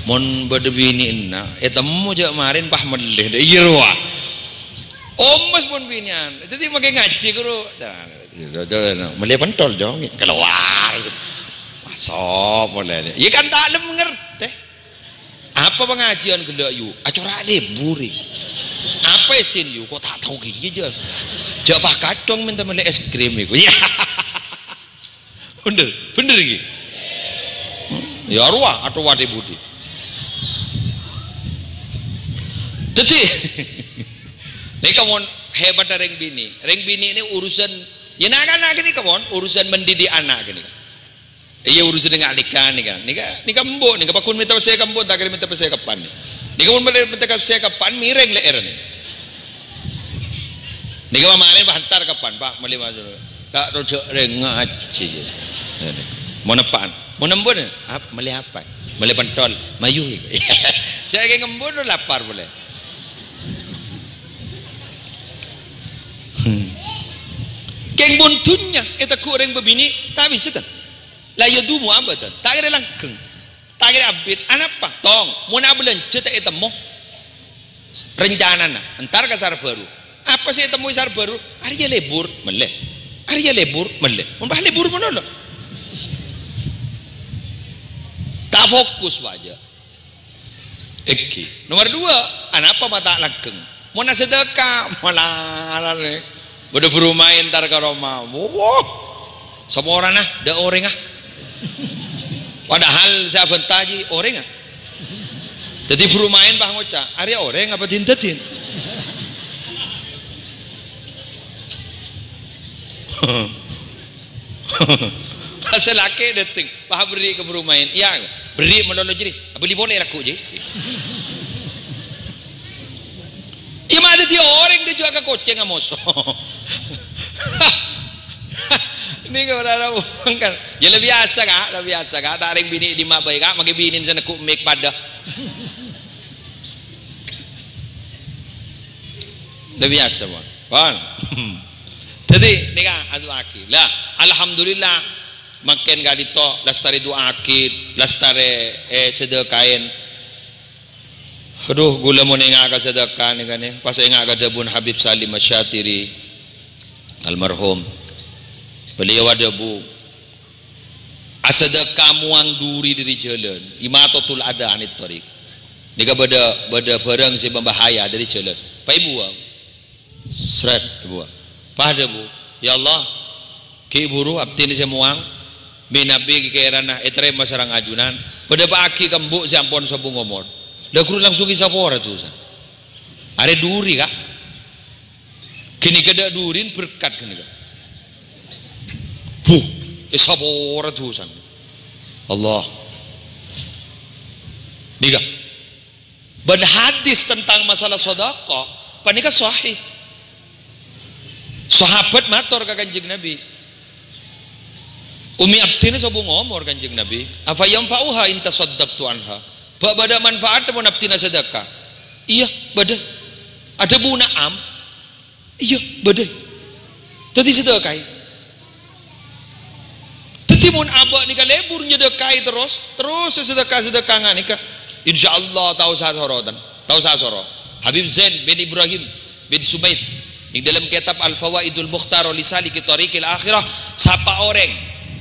Mon bâdâ binè'na, ètemmo jâ' marèn pas mellè. Iyâ rowa. Omes pon binè'an. Dhâddhi maskè ngajhi ghuru. Mellè pentol, Jong. Kalowar. Masuk polè. Iyâ kan ta' lem ngartè. Apa pangajiyân ghellâ' yu? Acora' lebur, è. Apa èssèna yu? Kok ta' tao kèya, jâ. Jâ' pas kacong mènta mellè es krim iku. Iyâ. Bhender, bhender iki. Ya rowa, atowa di budi. Dhâddhi, nèka mon hebat rèng binè'. Rèng binè' nè urusan, ya na'-kana' ghânèka mon, urusan mendidik anak ghânèka. Iyâ, urusan nga' nèka, nèka. Nèka, nèka embu', nèka paggun mènta pèssè ka embu', ta' kèra mènta pèssè ka pan. Nèka mon mènta pèssè ka pan, mèrèng lè'èrra nèka. Nèka mah marèn, Pak, entar ka pan, Pak, mellè masuk. Ta' toju' rèng ngajhi. Mon eppa'an? Mon embu', ap-, mellè apa? Mellè pentol, mayu iku. Jâ' kèng embu' no lapar polè. Hmm. Kèng mon dhunnya ètegghu' rèng bâbinè', ta' bisa, ten. La yadumu abadan. Ta' kèra langghâng. Ta' kèra abit. Anapa? Tong, mon abâlânjhâ ta' ètemmo rencanana. Entar ka Sarbâru. Apa sè ètemmo è Sarbâru? Arèya lebur, mellè. Arèya lebur, mellè. Mon pas lebur malolo. Ta' fokus, Pak, jâ. Èngghi. Nomor dua, anapa ma' ta' langghâng? Mon asadâka, malalan, è. Bâdâ buru maèn entar ka roma. Wo, wo. Saporana, dâ' orèngnga. Padahal sè abhânta jiyâ orèngnga. Dhâddhi buru maèn pas ngoca', "Arèya orèng apa din-dâdin?" Sè lakè' dâteng, pas aberri' ka buru maèn. "Iyâ, berri' malolo jârèya. Abâli polè lagghu' jârèya." Iyâ, ma' dhâddhi orèng dhâjhuwâ ka kocèng amoso. Nèka ora-ora mangkal. Iyâ, la biyasa, Ka', la biyasa, Ka'. Ta' rèng binè' dimma bhâi, Ka'. Maskè binèna sè neggu' mik padâ. La biyasa, pon. Pon. Dhâddhi, nèka adu'aaghi. Lah, alhamdulillah, mangkèn ka'dinto lastarè du'aaghi, lastarè, eh, sadâkaèn. Adhu, ghulâ mon enga' ka sadâka nèka nè, pas enga' ka dhâbuna Habib Salim Asy-Syatiri, almarhum. Beliau adhâbu, "Asadâka mowang duri dâri jhâlân, imatatul adza anit thariq." Nèka bâdâ, bâdâ bhârâng sè mabahaya dâri jhâlân. Pas èbuwâng. Sret, èbuwâng. Pas adhâbu, "Ya Allah, ghi' buru abdhina sè mowang, mènabi kèrana ètarèma sareng ajunan, padâpa'aghi ka embu' sè ampon sobung omor." La ghuru langsung èsapora dusana. Arè duri, Ka'. Ghânèka dâ' durin berkat ghânèka. Buh, èsapora dusana. Allah. Nèka. Bân hadis tentang masalah sedekah, panèka sahih. Sahabat mator ka Kanjeng Nabi, "Ummi abdhina sobung omor, Kanjeng Nabi. Afa yanfa'uha in tasaddaqtu anha? Bâ' bâdâ manfaat mon abdhina sedekah?" "Iyâ, bâdâ." Adhâbu, "Na'am." "Iyâ, bâdâ." Dhâddhi sedekaè. Dhâddhi mon abâ' nèka lebur nyedekaè terros, terros sedekah-sedekah nga' nèka, insyaallah ta' osa sorotan, ta' osa soro. Habib Zain bin Ibrahim bin Sumaid, neng dâlem kètab Al-Fawaidul Mukhtarah li Saliki Thariqil Akhirah, sapa orèng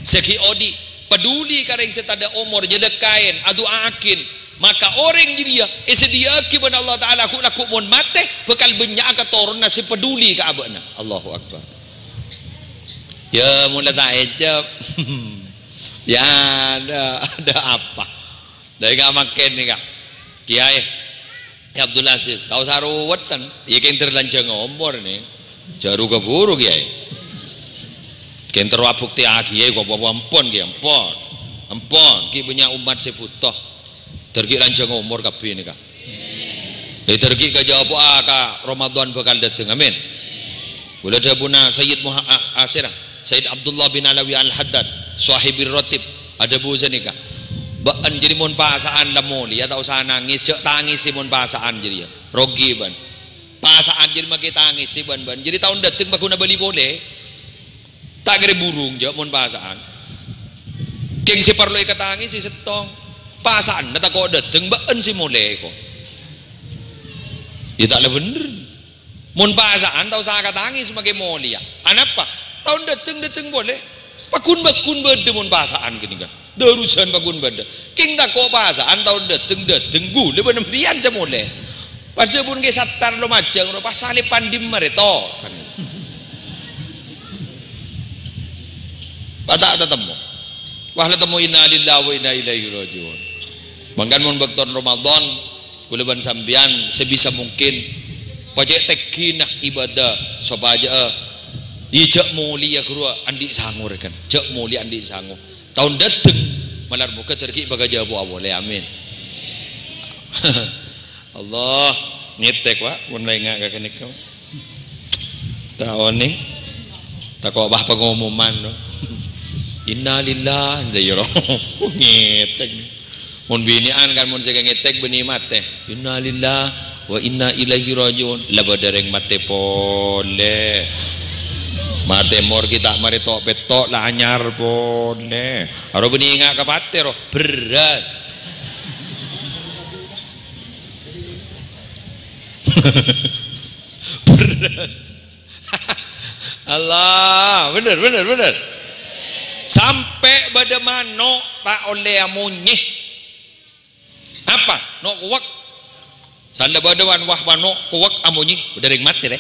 sè ghi' odi', paduli ka rèng sè tadâ' omor, nyedekaè, adu'aaghi, maka orèng jârèya èsadhiyâ'aghi bân Allah Ta'ala ghu'-lagghu' mon matè, bhâkal bânnya'a katoronna sè paduli ka abâ'na. Allahu Akbar. Ya, mon la ta' èjâb. Ya, ada, ada apa? Dâri ka mangkèn nèka. Kiyaè. Ya Abdul Aziz, ta' osa ruwet, tan. Iyâ, kèng ter lanjhâng omor, nè. Jhâ' ru-kaburu, Kiyaè. Kèng terro abuktèyaghi, Kiyaè, kok apa-apa ampon, Kiyaè, ampon. Ampon, ghi' bânnya' ommat sè bhuto. Ter ghi' lanjhâng omor kabbhi nèka. È, ter ghi' kajhâbhâ'â ka Ramadan bhâkal dâteng. Amin. Kaulâ dhâbuna Sayyid Muha-, a-, a-, sèra, Sayyid Abdullah bin Alawi Al-Haddad, Shahibir Ratib, adhâbu sanèka, "Bâ'ân jârèya mon pasa'an la molèya, ta' osa nangès, jhâ' tangèsè mon pasa'an jârèya. Rogi bâ'ân. Pasa'an jârèya maskè tangèsè bâ'ân, bâ'ân. Jârèya taon dâteng paggun abâli polè." Ta' kèra burung, jhâ', mon pasa'an. Kèng sè parlo èkatangèsè sèttong. Pasa'anna tako' dâteng, bâ'ân sè molè, ko'. Iyâ, ta' la bhender. Mon pasa'an tao saka tangis makè molèya. Anapa? Taon dâteng-dâteng polè. Paghun-bâghun bâdâ mon pasa'an ghânèka. Dârusan paghun bâdâ. Kèng tako' pasa'an taon dâteng-dâteng ghulâ bân empèyan sè molè. Padâ pon kè sattar lo majâng ro pasale pandhimma rèto. Pata' tatemmo. Wah, la temmo inna lillahi wa inna ilaihi raji'un. Mangkana mon bâkto Ramadan, kaulâ bân sampèyan sebisa mungkin pajhât tèngghi, nah, ibadah sopajâ, eh, iyâ jhâ' molèya ghâruwa andi' sango rèkan. Jhâ' molèya andi' sango. Taon dâteng, malar moghâ dâri ghi' bhâkal jhâ' apo'a polè. Amin. Allah, ngètèk, Pak, mon la enga' ka ghânèka. Ta' onèng. Tako' bâ' pangomoman, no. Innalillah, la iyâ, ro. Ngètèk. Mon binè'an kan, mon sè ngètèk bânnè matè. Innalillah wa inna ilaihi raji'un. La bâdâ rèng matè polè. Matè mor ghi' ta' marè to'-petto' la anyar polè. Aro bânnè enga' ka patè, ro. Bherrâs. Bherrâs. Allah, bhender, bhender, bhender. Sampè' bâdâ mano' ta' ollè amonyè. Apa? No' kowèk. Sala bâdâ wan wah mano' kowèk amonyè, bâdâ rèng matè, rè.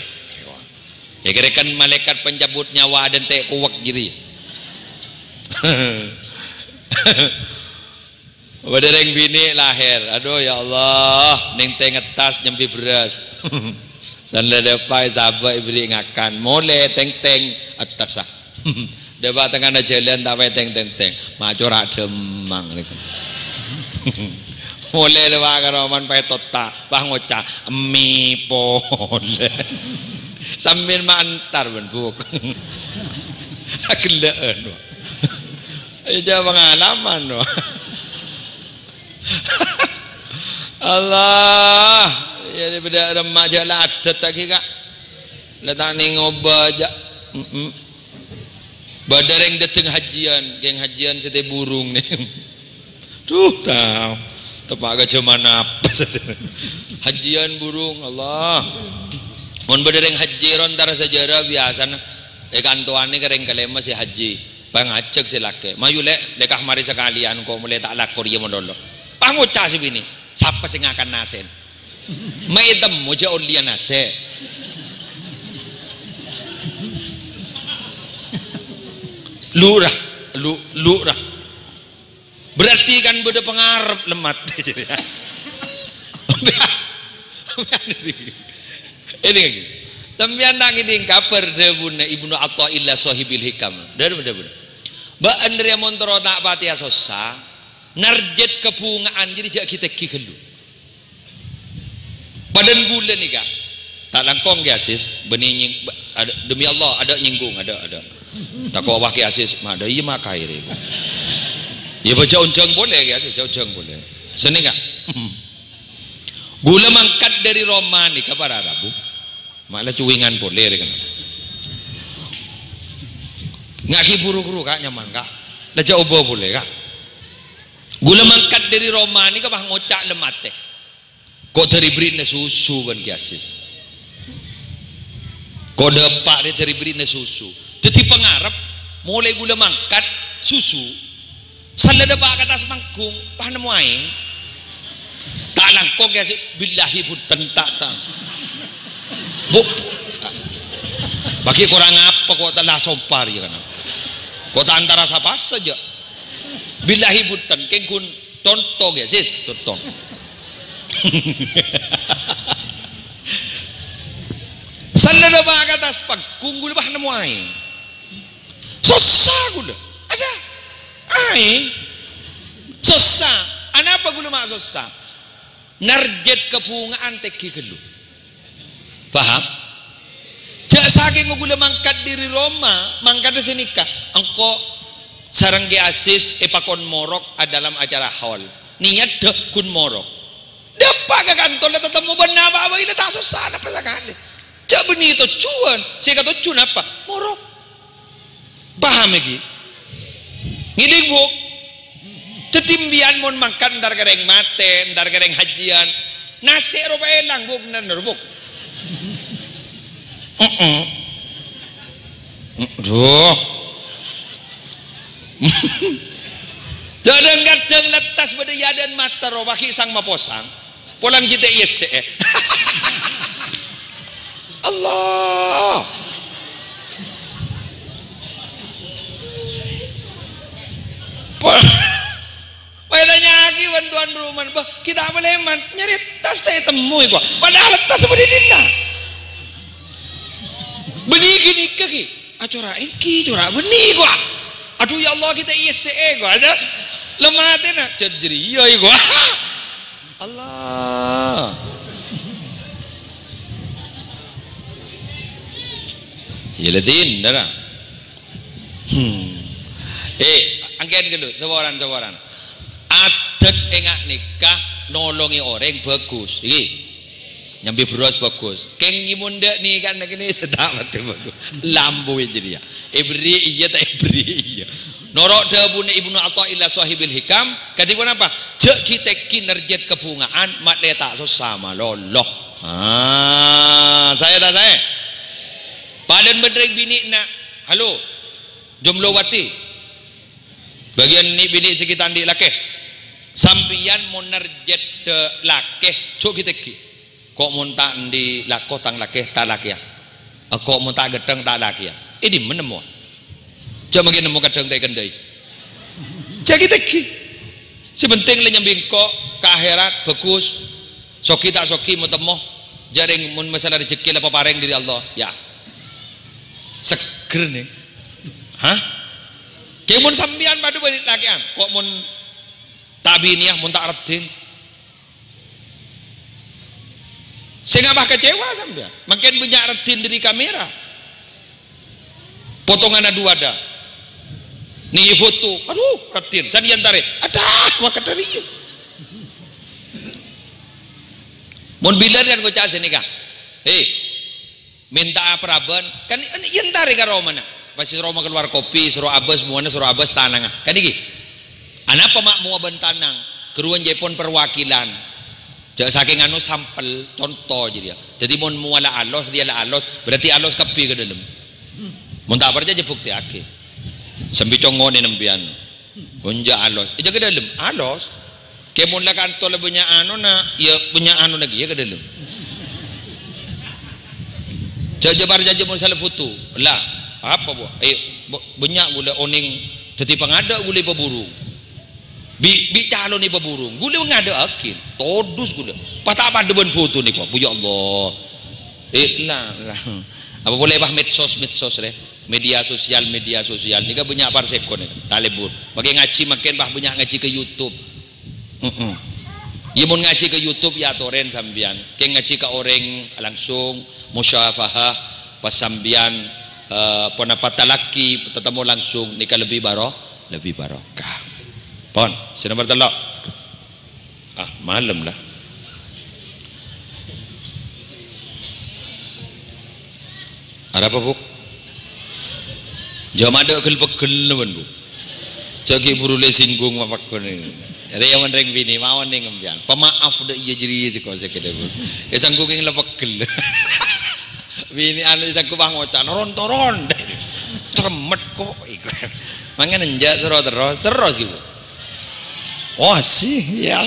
Kèra-kèra kan malaèkat pencabut nyawa adânte' kowèk jârèya. Bâdâ rèng binè' lahèr, "Adu, ya Allah, nèng tèng attas nyambi bherrâs." San la dâpa' èsabâ' èberri' ngakan, molè tèng-tèng attassa. Dâpa' tengngana jhâlân ta' pètèng tèng-tèng, macora' dhâmmang nèko. Molè lowar ka romana pètotta', pas ngoca', "Emmi polè." Sambil maentar bân buk. Aghellâ'ân, wah. Ayo, jhâ' pangalaman, wah. Allah, ya, bâdâ remma jhâ' la adât lagi, Ka'. La ta' nèng obâ jhâ'. Mm-mm. Bâdâ rèng dâteng hajjiyân, kèng hajjiyân sè tè burung nèng. Duh, tao. Teppa' ka jhâman apa satèya? Hajjiyân burung, Allah. Mon bâdâ rèng hajji ro entar sajhârâ biyasana èkantowanè ka rèng kalèma sè hajji. Pas ngajhâk sè lakè', "Mayu, Lè', lèka marè sakalèyan, ko' molè ta' alako rèya malolo." Pas ngoca' sè binè', "Sapa sè ngakan nasè'na?" Ma' ètemmo jhâ' ollèya nasè'. Lu ra, lu, lu ra. Berarti kan bâdâ pangarep lemmat. Èdingngaghi. Sampèyan ta' ngèding kabhâr dhâbuna Ibnu Athaillah Shahibul Hikam. Dhâbuna, dhâbuna. Bâ'na rèya mon terro ta' patè asossa, narjet kabhunga'an jârèya jhâ' ghi-tèngghi ghâllu. Padâna ghulâ nèka. Ta' langkong, Kè Aziz, bânnè nying-, ba-, adâ', demi Allah, adâ' nyinggung, adâ', adâ'. Tako' wah Kè Aziz, ma' adâ' iyâ ma' kaè rè. Iyâ, bâ jhâ' onjhâng polè, Kè Aziz, jhâ' onjhâng polè. Sennengnga. Ghulâ mangkat dâri roma nèka para rabu. Ma' la cuwèngan polè rè kan. Nga' ghi' buru-buru, Ka', nyaman, Ka'. La jhâ' obâ polè, Ka'. Ghulâ mangkat dâri roma nèka pas ngoca' lemmatè. Ko' dâri bherri'na susu bân Kè Aziz. Ko' dâpa' rè dâri bherri'na susu. Dhâddhi pangarep, molaè ghulâ mangkat, susu. San la dâpa' ka attas panggung, pas nemmo aèng. Ta' langkong Kè Aziz, "Billahi bhunten, ta', ta'." Bu-, bâgi korang apa ko' ta' la sompa rèya kan? Ko' ta' antara sapa sajâ. "Billahi bhunten, kèng ghun conto Kè Aziz, conto." San la dâpa' ka attas panggung, ghulâ pas nemmo aèng. Sossa ghulâ. Adâ. Aèng. Sossa. Anapa ghulâ ma' sossa? Narjet kabhunga'an tèngghi ghâllu. Paham? Jhâ' sakèng ghulâ mangkat dâri roma, mangkadhâ sanèka, engko' sareng Kè Aziz èpakon morok a dâlem acara haul. Niyaddhâ ghun morok. Dâpa' ka kantor la tatemmo bân apa bhâi la ta' sossa napa sakalè. Jhâ' bânnè tojjhuwân, sè èkatojjhu napa? Morok. Paham ghi? Ngèding, Bu'? Dhâddhi sampèyan mon mangkat entar ka rèng matè, entar ka rèng hajjiyân, nasè' ropa èlang, Bu', bhender, Bu'. Heeh. Duh. Kadhâng-kadhâng lettas bâdâ è adâ'na mata rowa ghi' sang maposang. Polana ghi' ta' èyessè'è. Allah. Pol-, Pas ètanya'aghi bân towan rumana, "Bâh, ghi' ta' palèman, nyarè tas ta' ètemmo, èkowa. Padahal tas bâdâ è dinna'." Bânnè ghânèka, ghi. "Ah, cora' ènggi, cora' bânnè," èkowa. "Adhu, ya Allah, ghi' ta' èyessè'è," èkowa. Aja, la matèna, jâ-, jârèya, èkowa. Allah. Iyâ, la dinna', ra. Hmm. Eh, angkèn ghâllu, saporana, saporana. Adât enga' nèka nolongè orèng bhâghus, ghi. Nyambi bherrâs bhâghus. Kèng nyèmon dâ' nèka nèka nè sè ta' patè bhâghus. Lambuyâ jârèya. Èberri' iyâ, ta' èberri' iyâ. Noro' dhâbuna Ibnu Athaillah Shahibul Hikam, kadhi ponapa? Jâ' ghi'-tèngghi nerjhât kabhunga'an, ma' lè ta' sossa malolo. Ah, saè ta' saè? Padâna bân rèng binè'na. Halo. Jomblowati. Bâgiyân nè'-binè' sè ghi' ta' andi' lakè. Sampèyan mon nerjhât lakè, jâ' ghi'-tèngghi. Ko' mon ta' andi' lako tang lakè, ta' lakèya. Ko' mon ta' ghâteng, ta' lakèya. È dimma nemmowa? Jâ' mangkèn nemmo kadhâng ta' èkendhâi. Jâ' ghi'-tèngghi. Sè pentèng la nyambi engko' ka akhèrat, bhâghus. Soghi ta' soghi, mo-temmo. Jâ' rèng mon masalah rejhekkè la paparèng dâri Allah. Yâ. Seger nè. Hah? Kèng mon sampèyan padâ bân lakè'an, ko' mon ta' abinèya, mon ta' raddhin. Sè ngabâ kecewa sampèyan. Mangkèn bânnya' raddhin dâri kamera. Potonganna duwâ' dâ. Nèka foto. Adhu, raddhin. Sanèyan tarè. Adâ, maka tarè. Mon bilân kan ngoca' sè nèka. He, mènta'a parabân. Kan, iyâ entarè ka romana. Pas sè roma kalowar kopi, soro abâs mowana, soro abâs tanangnga. Kan nèka. Anapa ma' mowa bân tanang? Ghâruwa ca'èpon perwakilan. Jâ' sakèng anu sampel, conto jârèya. Dhâddhi mon mowa la alos, rèya la alos, berarti alos kabbhi ka dâlem. Mon ta' parcajâ, buktèyaghi. Sambi congonè nèmpèyan. Gonja alos. È jâgâ dâlem, alos. Kè mon la kanto la bânnya' anona, iyâ bânnya' anona kèya ka dâlem. Jâ', jâ' parcajâ mon sala foto. La, apa, Bu? Ayo, Bu, bânnya' ghulâ onèng dhâddhi pangadâ' ghulâ èpabhuru. Bi', bi' calon èpabhuru. Ghulâ ngadâ'aghi. Todus ghulâ. Pas ta' padâ bân foto nèko. Bu, ya Allah. Eh, la, la. Apa polè pas medsos, medsos rè? Media sosial, media sosial. Nèka bânnya' parsèkon nèka. Ta' lebur. Makè ngajhi mangkèn pas bânnya' ngajhi ka YouTube. Heeh. Iyâ, mon ngajhi ka YouTube, iyâ atorè sampèyan. Kèng ngajhi ka orèng langsung, musyafahah, pas sampèyan, eh, ponapa talakè, tatemmo langsung, nèka lebbi baro-, lebbi barokah. Pon, sè nomer tello'. Ah, malem la. Arapa, Bu? Jâ' ma' dâ' ghel-peggel, Bu. Jâ' ghi' buru la èsinggung ma' pagghun. Rèya mon rèng binè' mawon nèng sampèyan. Pemaaf dâ' iyâ jârèya sè kosè kèdâ, Bu. Èsanggung kèng la peggel. Binè' anu èsanggung pangoca', "Toron, toron." Cermet ko' iku. Mangkana enjâ' terro-terros, terros gitu. Oh, sih, ya.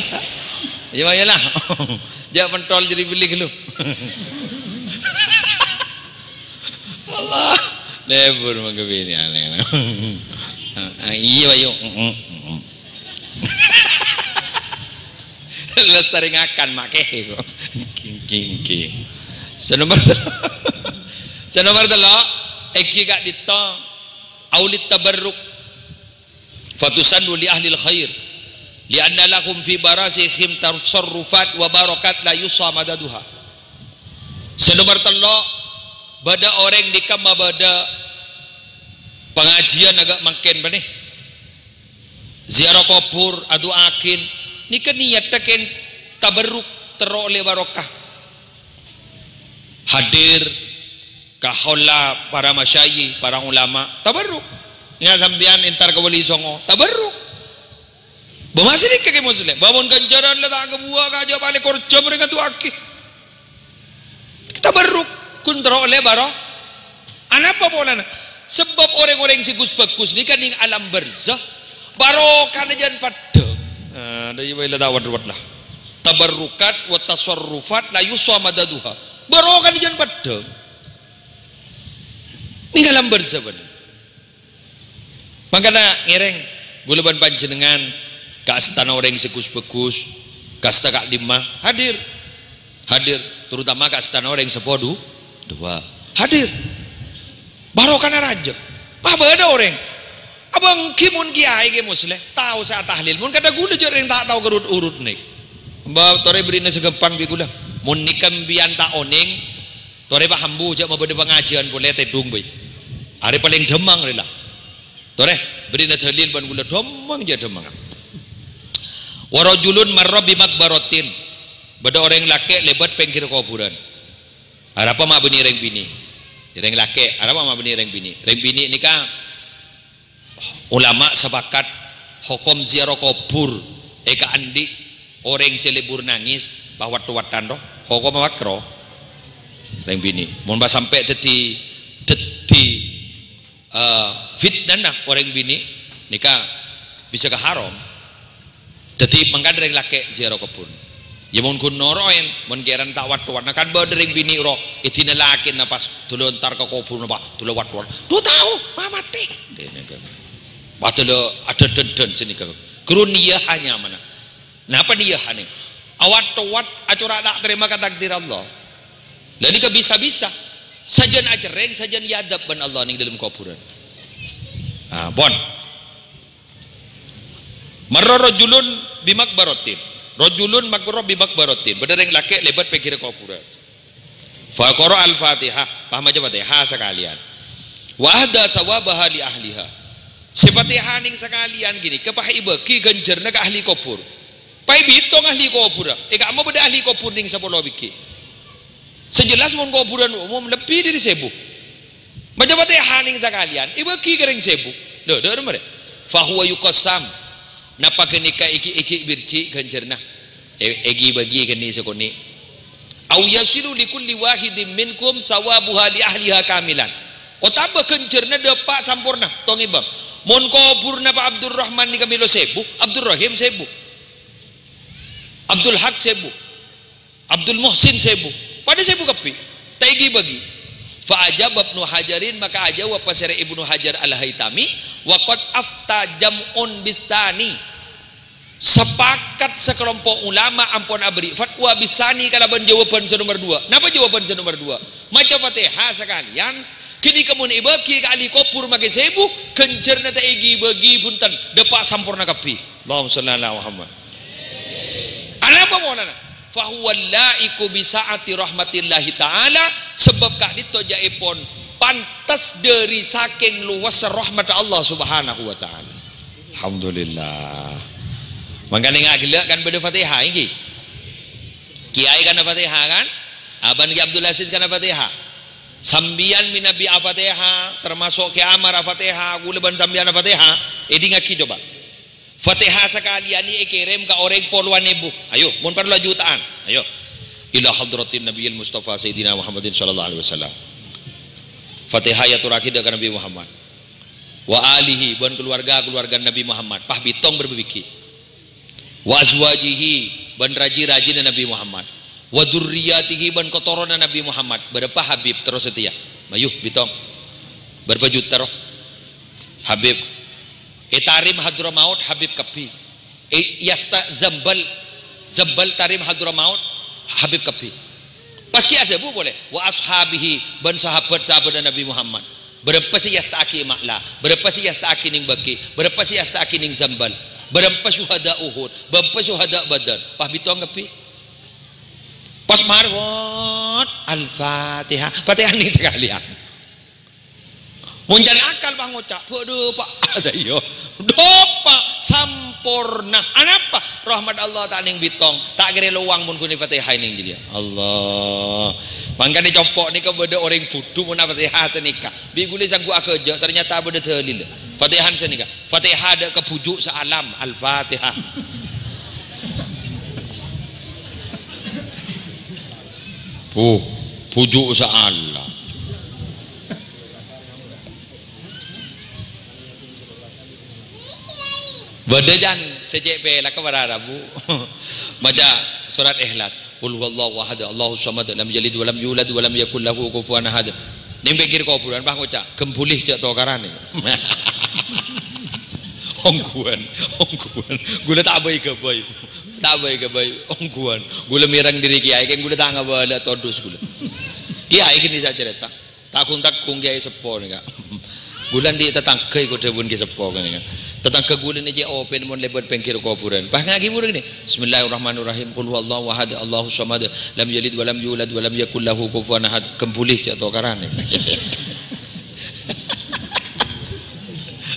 Iyâ, iyâ la. Jâ' pentol jârèya bellè ghâllu. Allah. Lebur mangkè binè' aneh. Ah, iyâ, ayo. Mm, mm, mm. Lestarèngakan makè kok. Kèng, kèng, kèng. Sè nomer tello'. Sè nomer tello', èngghi ka'dinto aulit tabarruk. Fatusannu li ahlil khair, li'anna lahum fi barasihim tasarrufat wa barakat la yuhsa madaduha. Sè nomer tello', bâdâ orèng nèka mabâdâ pangajiyân aghâ' mangkèn bânnè. Ziarah kobhur, adu'aaghin, nèka niyaddhâ kèng tabarruk, terro ollè barokah. Hadir ka haula para masyayikh, para ulama, tabarruk. Nya sampèyan entar ka Wali Songo, tabarruk. Bâ masè nèka Kè Musleh, bâ mon ghânjhârân la ta' kabuwâ kajâ' palèng kor jhâm rèng adu'aaghi. Tabarruk. Ghun terro ollè baro-, anapa polana? Sabâb orèng-orèng sè ghus-bhâghus nèka nèng alam barzah, barokana jhân paddhâng. Ah, dâ' iyâ bhâi la ta' wad-wad la. Tabarrukat wa tasarrufat la yuhsa madaduha. Barokana jhân paddhâng. Nèng alam barzah bân. Mangkana ngèrèng, ghulâ bân panjhennengngan, ka'astana orèng sè ghus-bhâghus, ka'asta ka'dimma, hadir. Hadir, terutama ka'astana orèng seppo du-, duwâ'. Hadir. Barokana rajâ. Pas bâdâ orèng. Apa ènggi mon kiyaè Kè Musleh, tao sè atahlil. Mon kadhâng ghulâ jhâ' rèng ta' tao ka rut-urut nèka. Mbah, torè bherri'na sè ghâmpang bi' ghulâ. Mon nèka empèyan ta' onèng, torè paham, Bu, jhâ' mabâdâ pangajiyân polè tèdung bhâi. Arè palèng dhâmmang rè la. Torè, bherri'na dalil bân ghulâ dhâmmang jhâ' dhâmmang. Wa rajulun marra bi maqbaratin. Bâdâ orèng lakè' lèbât pèngghir kobhurân. Arapa ma' bânnè rèng binè'? Rèng lakè', arapa ma' bânnè rèng binè'? Rèng binè' nèka ulama sepakat hokom ziarah kobhur èkaandi' orèng sè lebur nangès, pas wat-wadhân ro, hokomma makro. Rèng binè'. Mon pas sampè' dhâddhi, dhâddhi, eh, fitnana orèng binè', nèka bisa ka haram. Dhâddhi, mangkana rèng lakè' ziarah kobhur. Yâ, mon ghun noro'è, mon kèran ta' wat-wadhân, kan bâdâ rèng binè' ro, èdina lakèna pas dâlâ entar ka kobhurna, pas dâlâ wat-wadhân. Dhu tao, ma' matè. Dènèka. Pas dâlâ adhâdhân-dhân sè nèka. Ghuru niyâ hanya mana. Napa niyâ hanya? Awat-towat acora' ta' tarèma ka takdir Allah. Lah nèka bisa-bisa. Sajân acerrèng, sajân èadhâb bân Allah nèng dâlem kobhurân. Ah, pon. Marra rajulun bi maqbaratin. Rajulun marra bi maqbaratin. Bâdâ rèng lakè' lèbât pèngghirra kobhurân. Fa qara'a al-Fatihah, pas maca Fatihah sakalèyan. Wa ahda tsawabaha li ahliha. Sè Fatihah nèng sakalèyan ghânèka pas èbâgi ghânjhârânna ka ahli kobhur. Pas èbitong ahli kobhurra. È ka'emma bâdâ ahli kobhur nèng sapolo bighi'. Sè jelas mon kobhurân umum lebbi dâri sèbu. Maca Fatihah nèng sakalèyan, èbâgi ka rèng sèbu. Lho, dâ'remma rè. Fa huwa yuqassam. Napa ghânèka èghi-, èjhi'-bârjhi' ghânjhârânna? È-, èghi-bâghi ghâni' sakonè'. Au yasilu li kulli wahidin minkum tsawabuha li ahliha kamilan. Otabâ ghânjhârânna dâpa' samporna, tong è bâng. Mon kobhurna Pak Abdurrahman nèka mèlo sèbu, Abdurrahim sèbu. Abdul Haq sèbu. Abdul Muhsin sèbu. Padâ sèbu kabbhi. Ta' èghi-bâghi. Fa ajaba Ibnu Hajarin, maka ajâwâb pasèra Ibnu Hajar Al-Haitami, "Wa qad afta jam'un bis tsani." Sapakat sakalompo' ulama ampon aberri' fatwa bis tsani kalabân jâwâbhân sè nomer duwâ'. Napa jâwâbhân sè nomer duwâ'? Maca Fatihah sakalèyan, ghânèka mon èbâgi ka ahli kobhur makè sèbu, ghânjhârânna ta' èghi-bâghi, bhunten, dâpa' samporna kabbhi. Allahumma shalli ala Muhammad. Anapa polana? Fa huwa laiqu bi sa'ati rahmatillahi ta'ala, sabâb ka'dinto jâ'èpon pantes dâri sakèng lowassa rahmat Allah Subhanahu wa Ta'ala. Alhamdulillah. Mangkana nga' ghellâ' kan bâdâ Fatihah, ènggi? Kiai kana Fatihah, kan? Abân Ki Abdul Aziz kana Fatihah. Sampèyan mènabi a-Fatihah, termasuk Ki Amar a-Fatihah, ghulâ bân sampèyan a-Fatihah, èdingngaghi coba. Fatihah sakalèyan èkèrèm ka orèng polowan èbu. Ayo, mon parlo juta'an. Ayo. Ila hadratin Nabiyil Mustafa Sayyidina Muhammadin sallallahu alaihi wasallam. Fatihah èyatorraghi dâ' ka Nabi Muhammad. Wa alihi, bân kaluwarga-kaluwarga Nabi Muhammad. Pas bitong bârâmpa bighi'. Wa azwajihi, bân raji-rajina Nabi Muhammad. Wa dzurriyyatihi, bân katoronan Nabi Muhammad. Bârâmpa Habib terros satèya? Mayu, bitong. Bârâmpa juta rowa? Habib. È Tarim Hadramaut Habib kabbhi. È Yasta Zambal, Zambal Tarim Hadramaut Habib kabbhi. Pas ghi' adhâbu polè, "Wa ashabihi," bân sahabat-sahabatta Nabi Muhammad. Bârâmpa sè èyasta'aghi è Ma'la, bârâmpa sè èyasta'aghi nèng Baqi', bârâmpa sè èyasta'aghi nèng Zambal, bârâmpa syuhada Uhud, bârâmpa syuhada Badar. Pas bitong kabbhi. Pas marè, wot, Al-Fatihah. Fatihah nèng sakalèyan. Mon can akal pas ngoca', "Bâdâ, Pak." Ada iya. Dâpa' samporna. Anapa? Rahmat Allah ta' nèng bitong. Ta' kèra lowang mon ghun Fatihah nèng jârèya. Allah. Mangkana compo' nèka bâdâ orèng budhu mon Fatihah sanèka. Bi' ghulâ sangghu aghâjâ', ternyata bâdâ dalil. Fatihah sanèka. Fatihah dâ' ka bhuju' saalam. Al-Fatihah. Bu, Puju' sa'alla. Bâdâ can sè cè' pèlakka para rabu. Maca surat Ikhlas. "Qul huwallahu ahad, Allahus samad, lam yalid walam yulad walam yakul lahu kufuwan ahad." Neng pèngkèr kobhurân, pas ngoca', "Gembuli jhâ' tokaran." Ongghuwân, ongghuwân. Ghulâ ta' bhâi-ghâbây. Ta' bhâi-ghâbây, ongghuwân. Ghulâ mèreng dhâri kèyaè, kèng ghulâ ta' ngabâlâ todus ghulâ. Kèyaè ghini sè acarèta. Tanggung-tanggung kèyaè seppo nèka. Ghulâ andi' tatangghâ èko dhâbuna kèyaè seppo nèka. Tatangghâ ghulâ nèka cè' opèn mon lèbât pèngkèr kobhurân. Pas ngaghi buru ghini. "Bismillahirrahmanirrahim. Qul huwallahu ahad, Allahus samad. Lam yalid walam yulad walam yakul lahu kufuwan ahad." Gembuli jhâ' tokaran.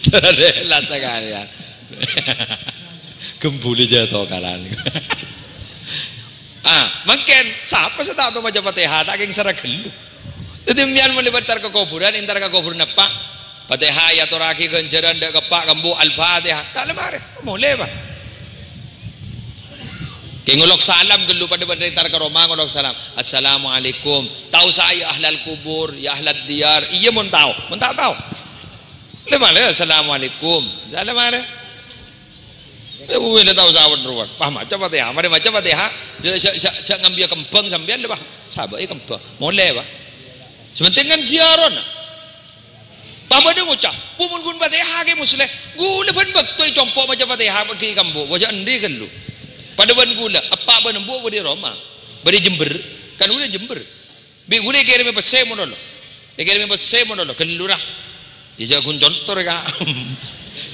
Terus deh, lah sakalèyan. Gembuli jhâ' tokaran. Ah, mangkèn, sapa sè ta' tao maca Fatihah, ta' kèng sara ghâllu. Dhâddhi, sampèyan mon lèbât entar ka kobhurân, entar ka kobhurân eppa', Fatihah èyatorraghi ghânjhârân dâ' ka eppa' ka embu', Al-Fatihah. Ta' la marè, molè, Pak. Kèng ngolok salam ghâllu, padâ-padâ entar ka roma ngolok salam. "Assalamualaikum." Ta' osa, "Ya ahlal kubur, ya ahlad diyar." Iyâ, mon tao. Mon ta' tao, la marè, "Assalamualaikum." Ta' la marè. Eh, wèla tao sawan-rowan. Pas maca Fatihah, marè maca Fatihah, jhâ', jhâ', jhâ', jhâ' ngambiyâ kembhâng sampèyan lho, Pak. Sabâ'è kembhâng. Molè, Pak. Sè pentèng kan ziarah, nah. Pas bâdâ ngoca', "Bu, mon ghun Fatihah, Kè Musleh." Ghulâ bân bâkto ècompo' maca Fatihah, peggi' ka embu'. Wajâ endi ghâllu. Padâ bân ghulâ, eppa' bân embu' bâdâ è roma. Bâdâ è Jember. Kan ghulâ è Jember. Bi' ghulâ èkèrèmè pèssè malolo. Èkèrèmè pèssè malolo, ghâllu ra. Iyâ, jhâ' ghun contor, Ka'.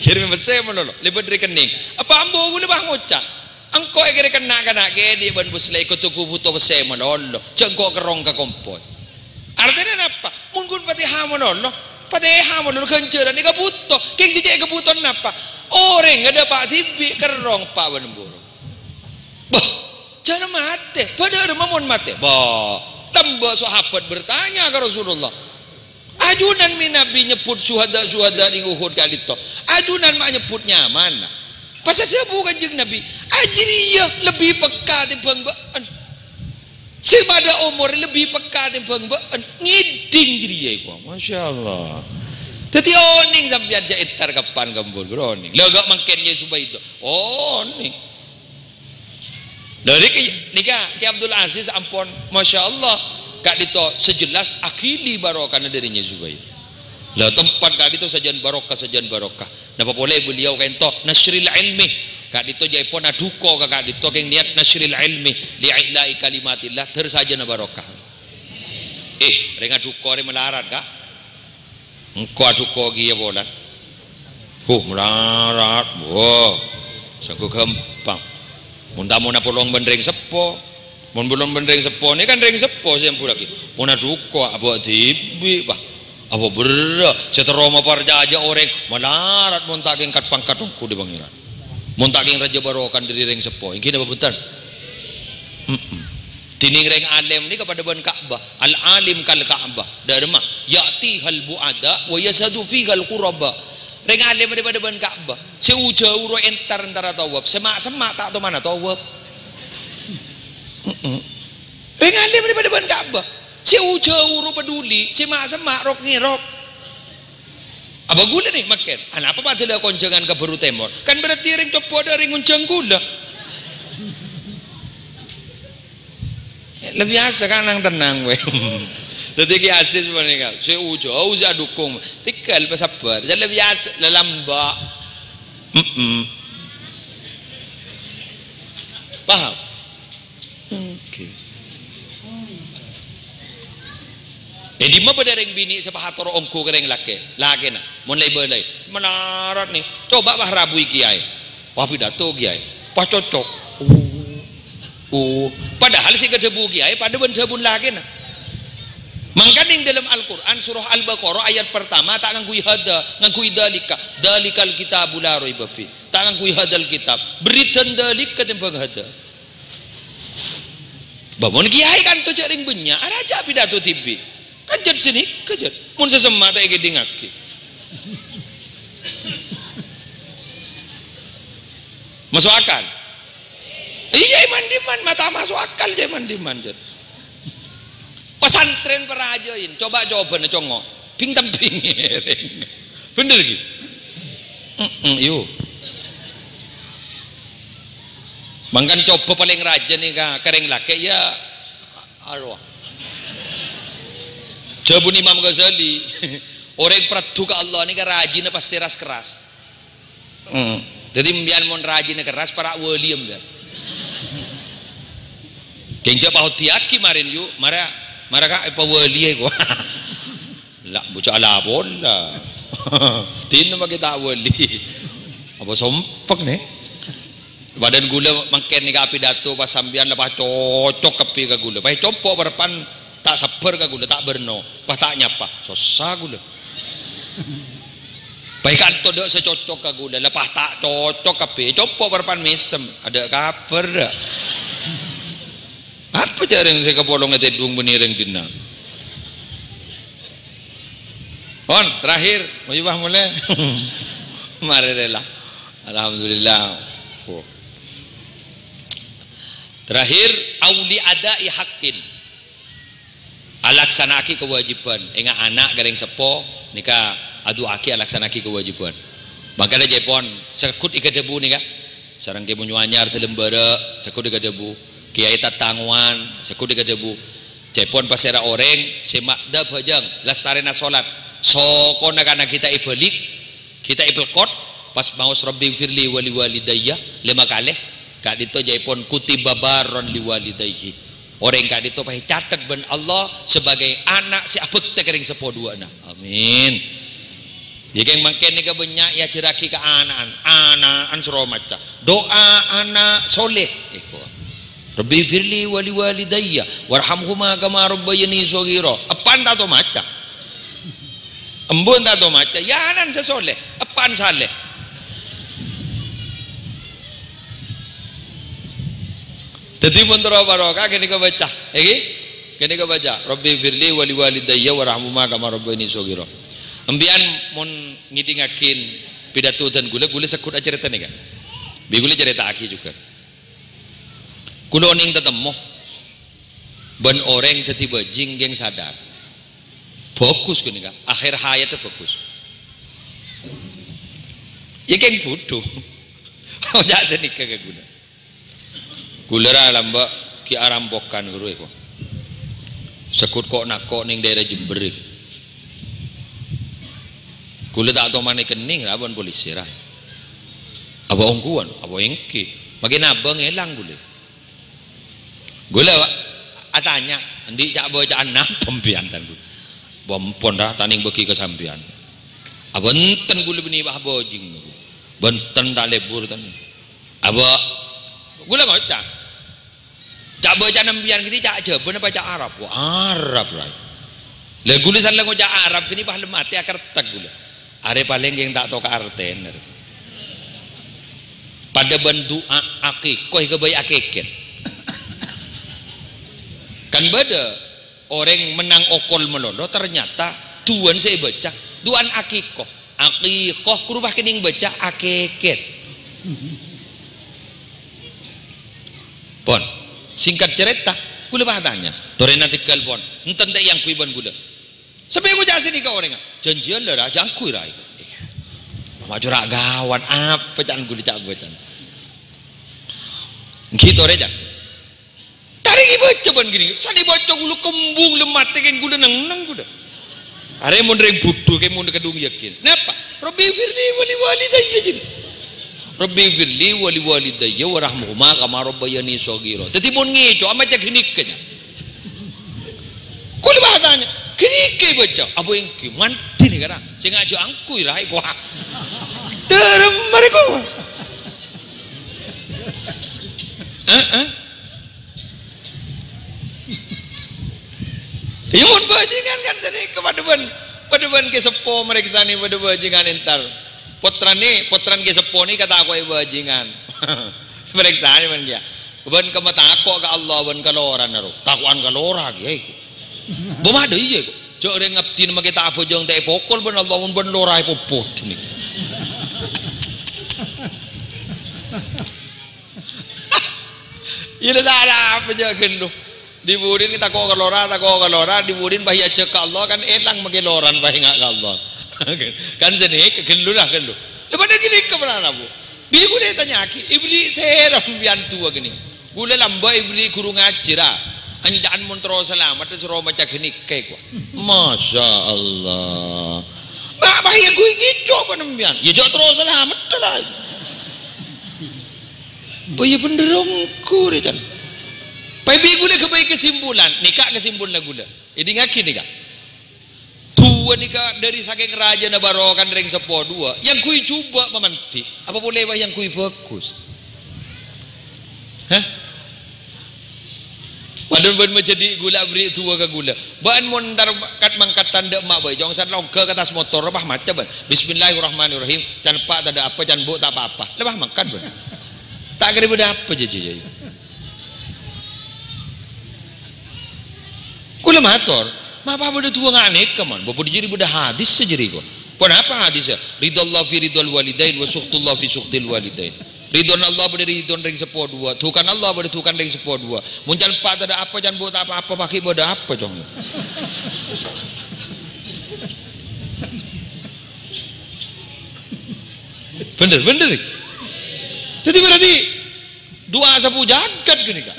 Kèrèmè pèssè malolo, lèbât rekening. Eppa' embu' ghulâ pas ngoca', "Engko' èkèrè kenna'-kana' kènè' bân Musleh, kodhu bhuto pèssè malolo. Jhâ' engko' kerrong ka kompoy." Artèna napa? Mon ghun Fatihah malolo, Fatihah malolo ghânjhârân èkabhuto. Kèng sè cè' èkabhuto napa? Orèng adâ' pa' dhibi' kerrong eppa' bân embu'. Bâh, jhâna matè. Bâdâ rèma mon matè. Bâh, lambâ' sahabat bertanya ka Rasulullah. Ajunan mè' Nabi nyebbhut syuhada-syuhada neng Uhud ka'dinto. Ajunan ma' nyebbhut nyamana. Pas adhâbu Kanjeng Nabi, "Ajâriyâ lebbi pekka tèmbhâng bâ'na. Sè padâ omor lebbi pekka tèmbhâng bâ'na." Ngèdhing jâriyâ èko. Masya Allah. Dhâddhi onèng sampèyan jhâ' entar kapan ka embu', onèng. Lha, ghi' mangkèn Yè Zubaidah. Onèng. Lha, nèka, nèka Kè Abdul Aziz ampon, Masya Allah, ka'dinto sejelas aghili barokana dhâri Nyai Zubair. Lha, tempat ka'dinto sajân barokah, sajân barokah. Napa polè beliau ka'dinto nasyril ilmi. Ka'dinto jhâ' èpon adhuko ka ka'dinto kèng niat nasyril ilmi, li'ila'i kalimatillah, dhâr sajâna barokah. Eh, rèng adhuko rè malarat, Ka'. Engko' adhuko kèya polana. Huh, malarat. Wah, sangko ghâmpang. Mon tamona polong bân rèng seppo. Mon polong bân rèng seppo, nèka kan rèng seppo sè amburraghi. Mon adhuko, abâ' dhibi', Pak. Apa berrâ'? Sè terro maparcajâ orèng malarat mon ta' kèng kat-pangkat ongghu dhâri Pangèran. Mon ta' kèng rajâ barokana dhâri rèng seppo, èngghi napa bhunten? Mm-mm. Dhinèng rèng alèm nèka padâ bân Ka'bah. Al-alim kal Ka'bah. Dhâremma, "Ya'tihal bu'ada wa yazhadu fihal quraba." Rèng alèm nèka padâ bân Ka'bah. Sè u-jhâu ro entar-entara tawaf, sè ma'-semma' ta' tomana tawaf. Mm-mm. Rèng alèm nèka padâ bân Ka'bah. Sè u-jhâu ro paduli, sè ma'-semma' rok-ngèrok. Apa ghulâ nè, mangkèn? Anapa padâ la konjhângan ka Bâru Tèmor? Kan berarti rèng coppo' dâ' rèng ngonjhâng ghulâ. La biyasa, Ka', nang-tennang bhâi. Dhâddhi Kè Aziz panèka, sè u-jhâu sè adhukung. Tèghâl, pasabbhâr. Jhâ' la biyasa, la lambâ'. Mm-mm. Paham? Oke. È dimma bâdâ rèng binè' sè pahatoro ongghu ka rèng lakè', lakèna, mon la èbâlâi, malarat nè, coba pas rabui kèyaè, pas pidato kèyaè, pas cocok. Oh. Oh. Padahal sè èkadhâbu kèyaè padâ bân dhâbuna lakèna. Mangkana neng dâlem Al-Qur'an, surah Al-Baqarah ayat pertama ta' ngangghuy hadza, ngangghuy dzalika, "Dzalikal kitabu la raiba fi." Ta' ngangghuy hadzal kitab. Berri' dhân dzalika tèmbhâng hadza. Bâ, mon kèyaè kanto jhâ' rèng bânnya', arajâ pidato dhibi'. Kan jhât sè nèka, jhât. Mon sè semma' ta' èkèdingngaghi. Maso' akal? Iyâ, è man-dimman, mata maso' akal jhâ' è man-dimman, jhât. Pesantren parajain, coba-coba na congo. Bing-tembing. Bhender ghi? Mm-mm, yu. Mangkana coba palèng rajâ nèka ka rèng lakè' ya, arowa. Jhâbuna Imam Ghazali, orèng pradhu ka Allah nèka rajina pastè ras-kerras. Hmm. Dhâddhi, empèyan mon rajina kerras, para' wali empèyan. Kèng jhâ' paoddhiyaghi marèn, yu. Mara, mara, Ka', èpawaliè, ko. La, bocah ala pola. Dinah makè ta' wali. Apa sompek, nè? Padahal ghulâ mangkèn nèka apidato pas sampèyan la pas cocok kabbhi ka ghulâ. Pas compo' parappa'na ta' sabbhâr ka ghulâ, ta' bârno. Pas ta' nyapa. Sossa ghulâ. Bhâi kanto dâ' sè cocok ka ghulâ, la pas ta' cocok kabbhi. Compo' parappa'na mèsem, adâ' kabhâr dâ'. Apa jhâ' rèng sè kapolonga tèdung bânnè rèng dinna'? Pon, terakhir, mau coba mulai? Mari rela. Alhamdulillah. Fuh. Terakhir, auli ada'i haqqin. Alaksana'aghi kawâjibhân, enga' ana' ka rèng seppo, nèka adu'aaghi alaksana'aghi kawâjibhân. Mangkana ca'èpon, segghut èkadhâbu nèka, sareng Kè Monyo Anyar Dâlem Bârâ', segghut èkadhâbu, Kèyaè Tatangowan, segghut èkadhâbu. Ca'èpon pasèra orèng sè ma'dhâb hajâng, lastarèna solat, sokona kana' ghita' èbâlik, ghita' èpelkot, pas maos Rabbighfirli wa liwalidayya lèma kalè, ka'dinto jhâ'èpon kutiba barron liwalidayhi. Orèng ka'dinto pas ècatet bân Allah sebagai ana' sè abhâktè ka rèng seppo duwâ'na. Amin. Yâ, kèng mangkèn nèka bânnya' èajhârraghi ka ana'an. Ana'an soro maca. Do'a ana' soleh. Èko. Rabbighfirli wa liwalidayya warhamhuma kama rabbayani shaghira. Eppa'na ta' tao maca. Embu'na ta' tao maca, ya ana'na sè soleh, eppa'na saleh. Dhâddhi mon terro barokah ghânèka baca, èngghi? Ghânèka baca, "Rabbighfirli wa liwalidayya warhamhuma kama rabbayani shaghira." Empèyan mon ngèdingngaghi pidato dân ghulâ, ghulâ segghut acarèta nèka. Bi' ghulâ carèta'aghi jhughân. Ghulâ onèng tatemmo bân orèng dhâddhi bhâjing kèng sadar. Bhâghus ghânèka, akhèr hayatta bhâghus. Yâ kèng budhu. Oca' sanèka ka ghulâ. Ghulâ ra lambâ' ghi' arampokan ghâruwa èko. Segghut ko'-nako' neng dhaèra Jember èko. Ghulâ ta' toman èkennèng ra bân polisi ra. Apa ongghuwân? Apa èngghi? Makè nabâng èlang ghulâ. Ghulâ, Pak, atanya, "Andi' ca'-bâca'an napa empèyan, tan ghulâ?" "Bâ' empon, ra, ta' nèng bâghi ka sampèyan." "Abhânten ghulâ bânnè bâ' bhâjing." "Bhânten ta' lebur, tan." "Abâ'," ghulâ ngoca', "Ca'-bâca'an empèyan ghâni ca' Jhâbâ napa ca' Arab?" "Wah, Arab, ra." "Lha ghulâ sala ngoca' Arab ghâni pas la matè akartèk ghulâ." Arè palèng kèng ta' tao kaartèna. Padâ bân du'a akèkoh èghâbây akèkèt. Kan bâdâ orèng mennang okol malolo, ternyata du'ana sè èbâca, du'ana akèkoh. Akèkoh, ghuru pas kènèng bâca akèkèt. Pon, singkat cerita, ghulâ pas atanya, torèna tèghâl pon, enten ta' èangghuy bân ghulâ? Sampè' ngoca' sanèka orèngnga, "Janjiyân la, ra, jhâ' angghuy, ra." Maca ra ghâwât, apa ca'na ghulâ ca'-bâca'an. Èngghi torè, Cak. Tarèngè bâca bân ghâni. Sanè bâca ghulâ kembung, la matè kèng ghulâ neng-neng ghulâ. Arè mon rèng budhu kèng mon kadhung yakin. Napa? "Rabbighfirli wa liwalidayya," jârèya. "Rabbighfirli wa liwalidayya warhamhuma kama rabbayani shaghira." Dhâddhi mon ngèco' amaca ghânèka, Cak. Ghulâ pas atanya, "Ghânèka èbâca?" "Apa èngghi, mandhi nèka, ra. Sè ngajhâk angghuy, ra, èkowa." Dârem marè kowa. Heeh. Iyâ, mon bhâjingan kan sanèka padâ bân, padâ bân Kè Seppo marèksanè padâ bhâjingan entar. Pottrana, pottrana Kè Seppo nèka katako'è bhâjingan. Marèksanè bân kèya. Bân kemma tako' ka Allah bân ka lorana ro. Tako'an ka lora kèya èko. Bâ' madâ iyâ èko. Jhâ' rèng abdhina makè ta' abhâjâng ta' èpokol bân Allah mon bân lora èpopot nèko. Iyâ la ta' arapa jhâ' ghâllu. Dhi budin tako' ka lora, tako' ka lora, dhi budin bâ èajhâk ka Allah, kan èlang makè loran bâ enga' ka Allah. Kan sè nèka ghâllu la ghâllu. Lha padâ ghânèka pèra' rabu. Bi' ghulâ ètanya'aghi, "Èbherri' sèra sampèyan du'a ghânèka?" "Ghulâ lambâ' èbherri' ghuru ngajhi, ra. Anjhâ'ân mon terro salamet, soro maca ghânèka, ko." Masya Allah. "Ma' bâ èangghuy ngèco' bân sampèyan?" "Iyâ, jhâ' terro salamet, ra." Bâ iyâ bhendher ongghu rè, can. Bâ bi' ghulâ ghâbây kesimpulan. Nèka kesimpulanna ghulâ. Èdingngaghi nèka. Du'a nèka dâri sakèng rajâna barokana rèng seppo du'a. Èangghuy jhubâ' mamandi. Apa polè bâ èangghuy bhâghus? Hah? Padahal bân majâdi' ghulâ aberri' du'a ka ghulâ. Bâ'ân mon entar kat-mangkat tandhâ emma' bhâi, jhung san longghâ ka attas motor, bâ maca bân. "Bismillahirrahmanirrahim." Can eppa' tadâ' apa, can embu' ta' pa-apa. Lha bâ mangkat bân. Ta' kèra bâdâ apa, jâ, jâ, jâ. Ghulâ mator, "Ma' bâ bâdâ du'a nga' nèka, mon? Bâ budi jârèya bâdâ hadis jârèya, ko." "Ponapa hadis, yâ?" "Ridallah fi ridal walidain wa sukhtullah fi sukhtil walidain." Ridhâna Allah bâdâ ridhâna rèng seppo duwâ', dhukana Allah bâdâ dhukana rèng seppo duwâ'. Mon can eppa' tadâ' apa, can embu' ta' pa-apa, paghi' bâdâ apa, cong? Bhender, bhender. Dhâddhi berarti du'a sabu jagat ghânèka.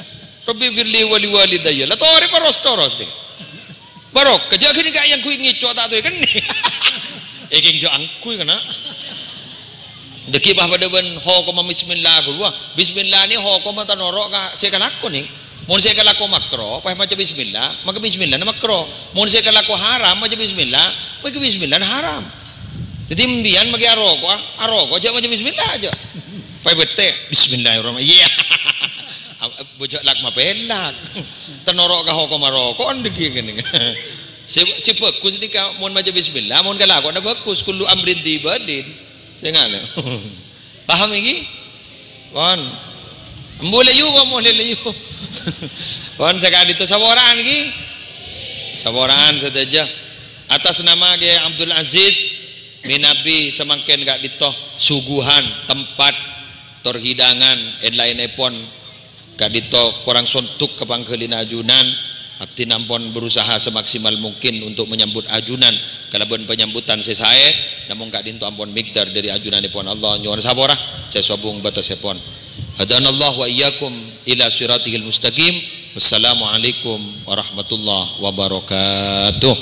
"Rabbighfirli wa liwalidayya." La torè paros-toros, ding. Barokah, jhâ' ghânèka èangghuy ngèco' ta' tao èkennè. Èkèng jhâ' angghuy kana'. Dhâggi' bâ padâ bân hokomma bismillah ghâllu. Bismillah nè hokomma ta' noro' ka sè èkalako, nèng. Mon sè èkalako makro, pas maca bismillah, maka bismillah nè makro. Mon sè èkalako haram, maca bismillah, maka bismillah nè haram. Dhâddhi, sampèyan makè aroko'a, aroko', jhâ' maca bismillah, jhâ'. Pas bâtè, bismillahirrahmanirrahim. Iyâ. Bâjâ' lak mapèlak. Ta' noro' ka hokomma roko' dhâggi' kènè. Sè, sè bhâghus nèka mon maca bismillah, mon kalakowanna bhâghus, kullu amrin dhi balin. Sè ngala'. Paham iki? Pon. Embu' layu, pon, molè layu. Pon, saka'dinto saporaan iki. Saporaan sadhâjâ. Atas nama Kiai Abdul Aziz, mènabi samangkèn ka'dinto suguhan tempat tor hidangan, èn-laènnèpon ka'dinto korang sonduk ka pangghâlina ajunan. Abdhina ampon berusaha semaksimal mungkin untuk menyambut ajunan kalabân panyambutan sè saè, namong ka'dinto ampon mèkdar dâri ajunanèpon Allah. Nyo'on sapora, sè sobung bâtessèpon. Hadanallahu wa iyyakum ila siratihil mustaqim. Wassalamualaikum warahmatullahi wabarakatuh.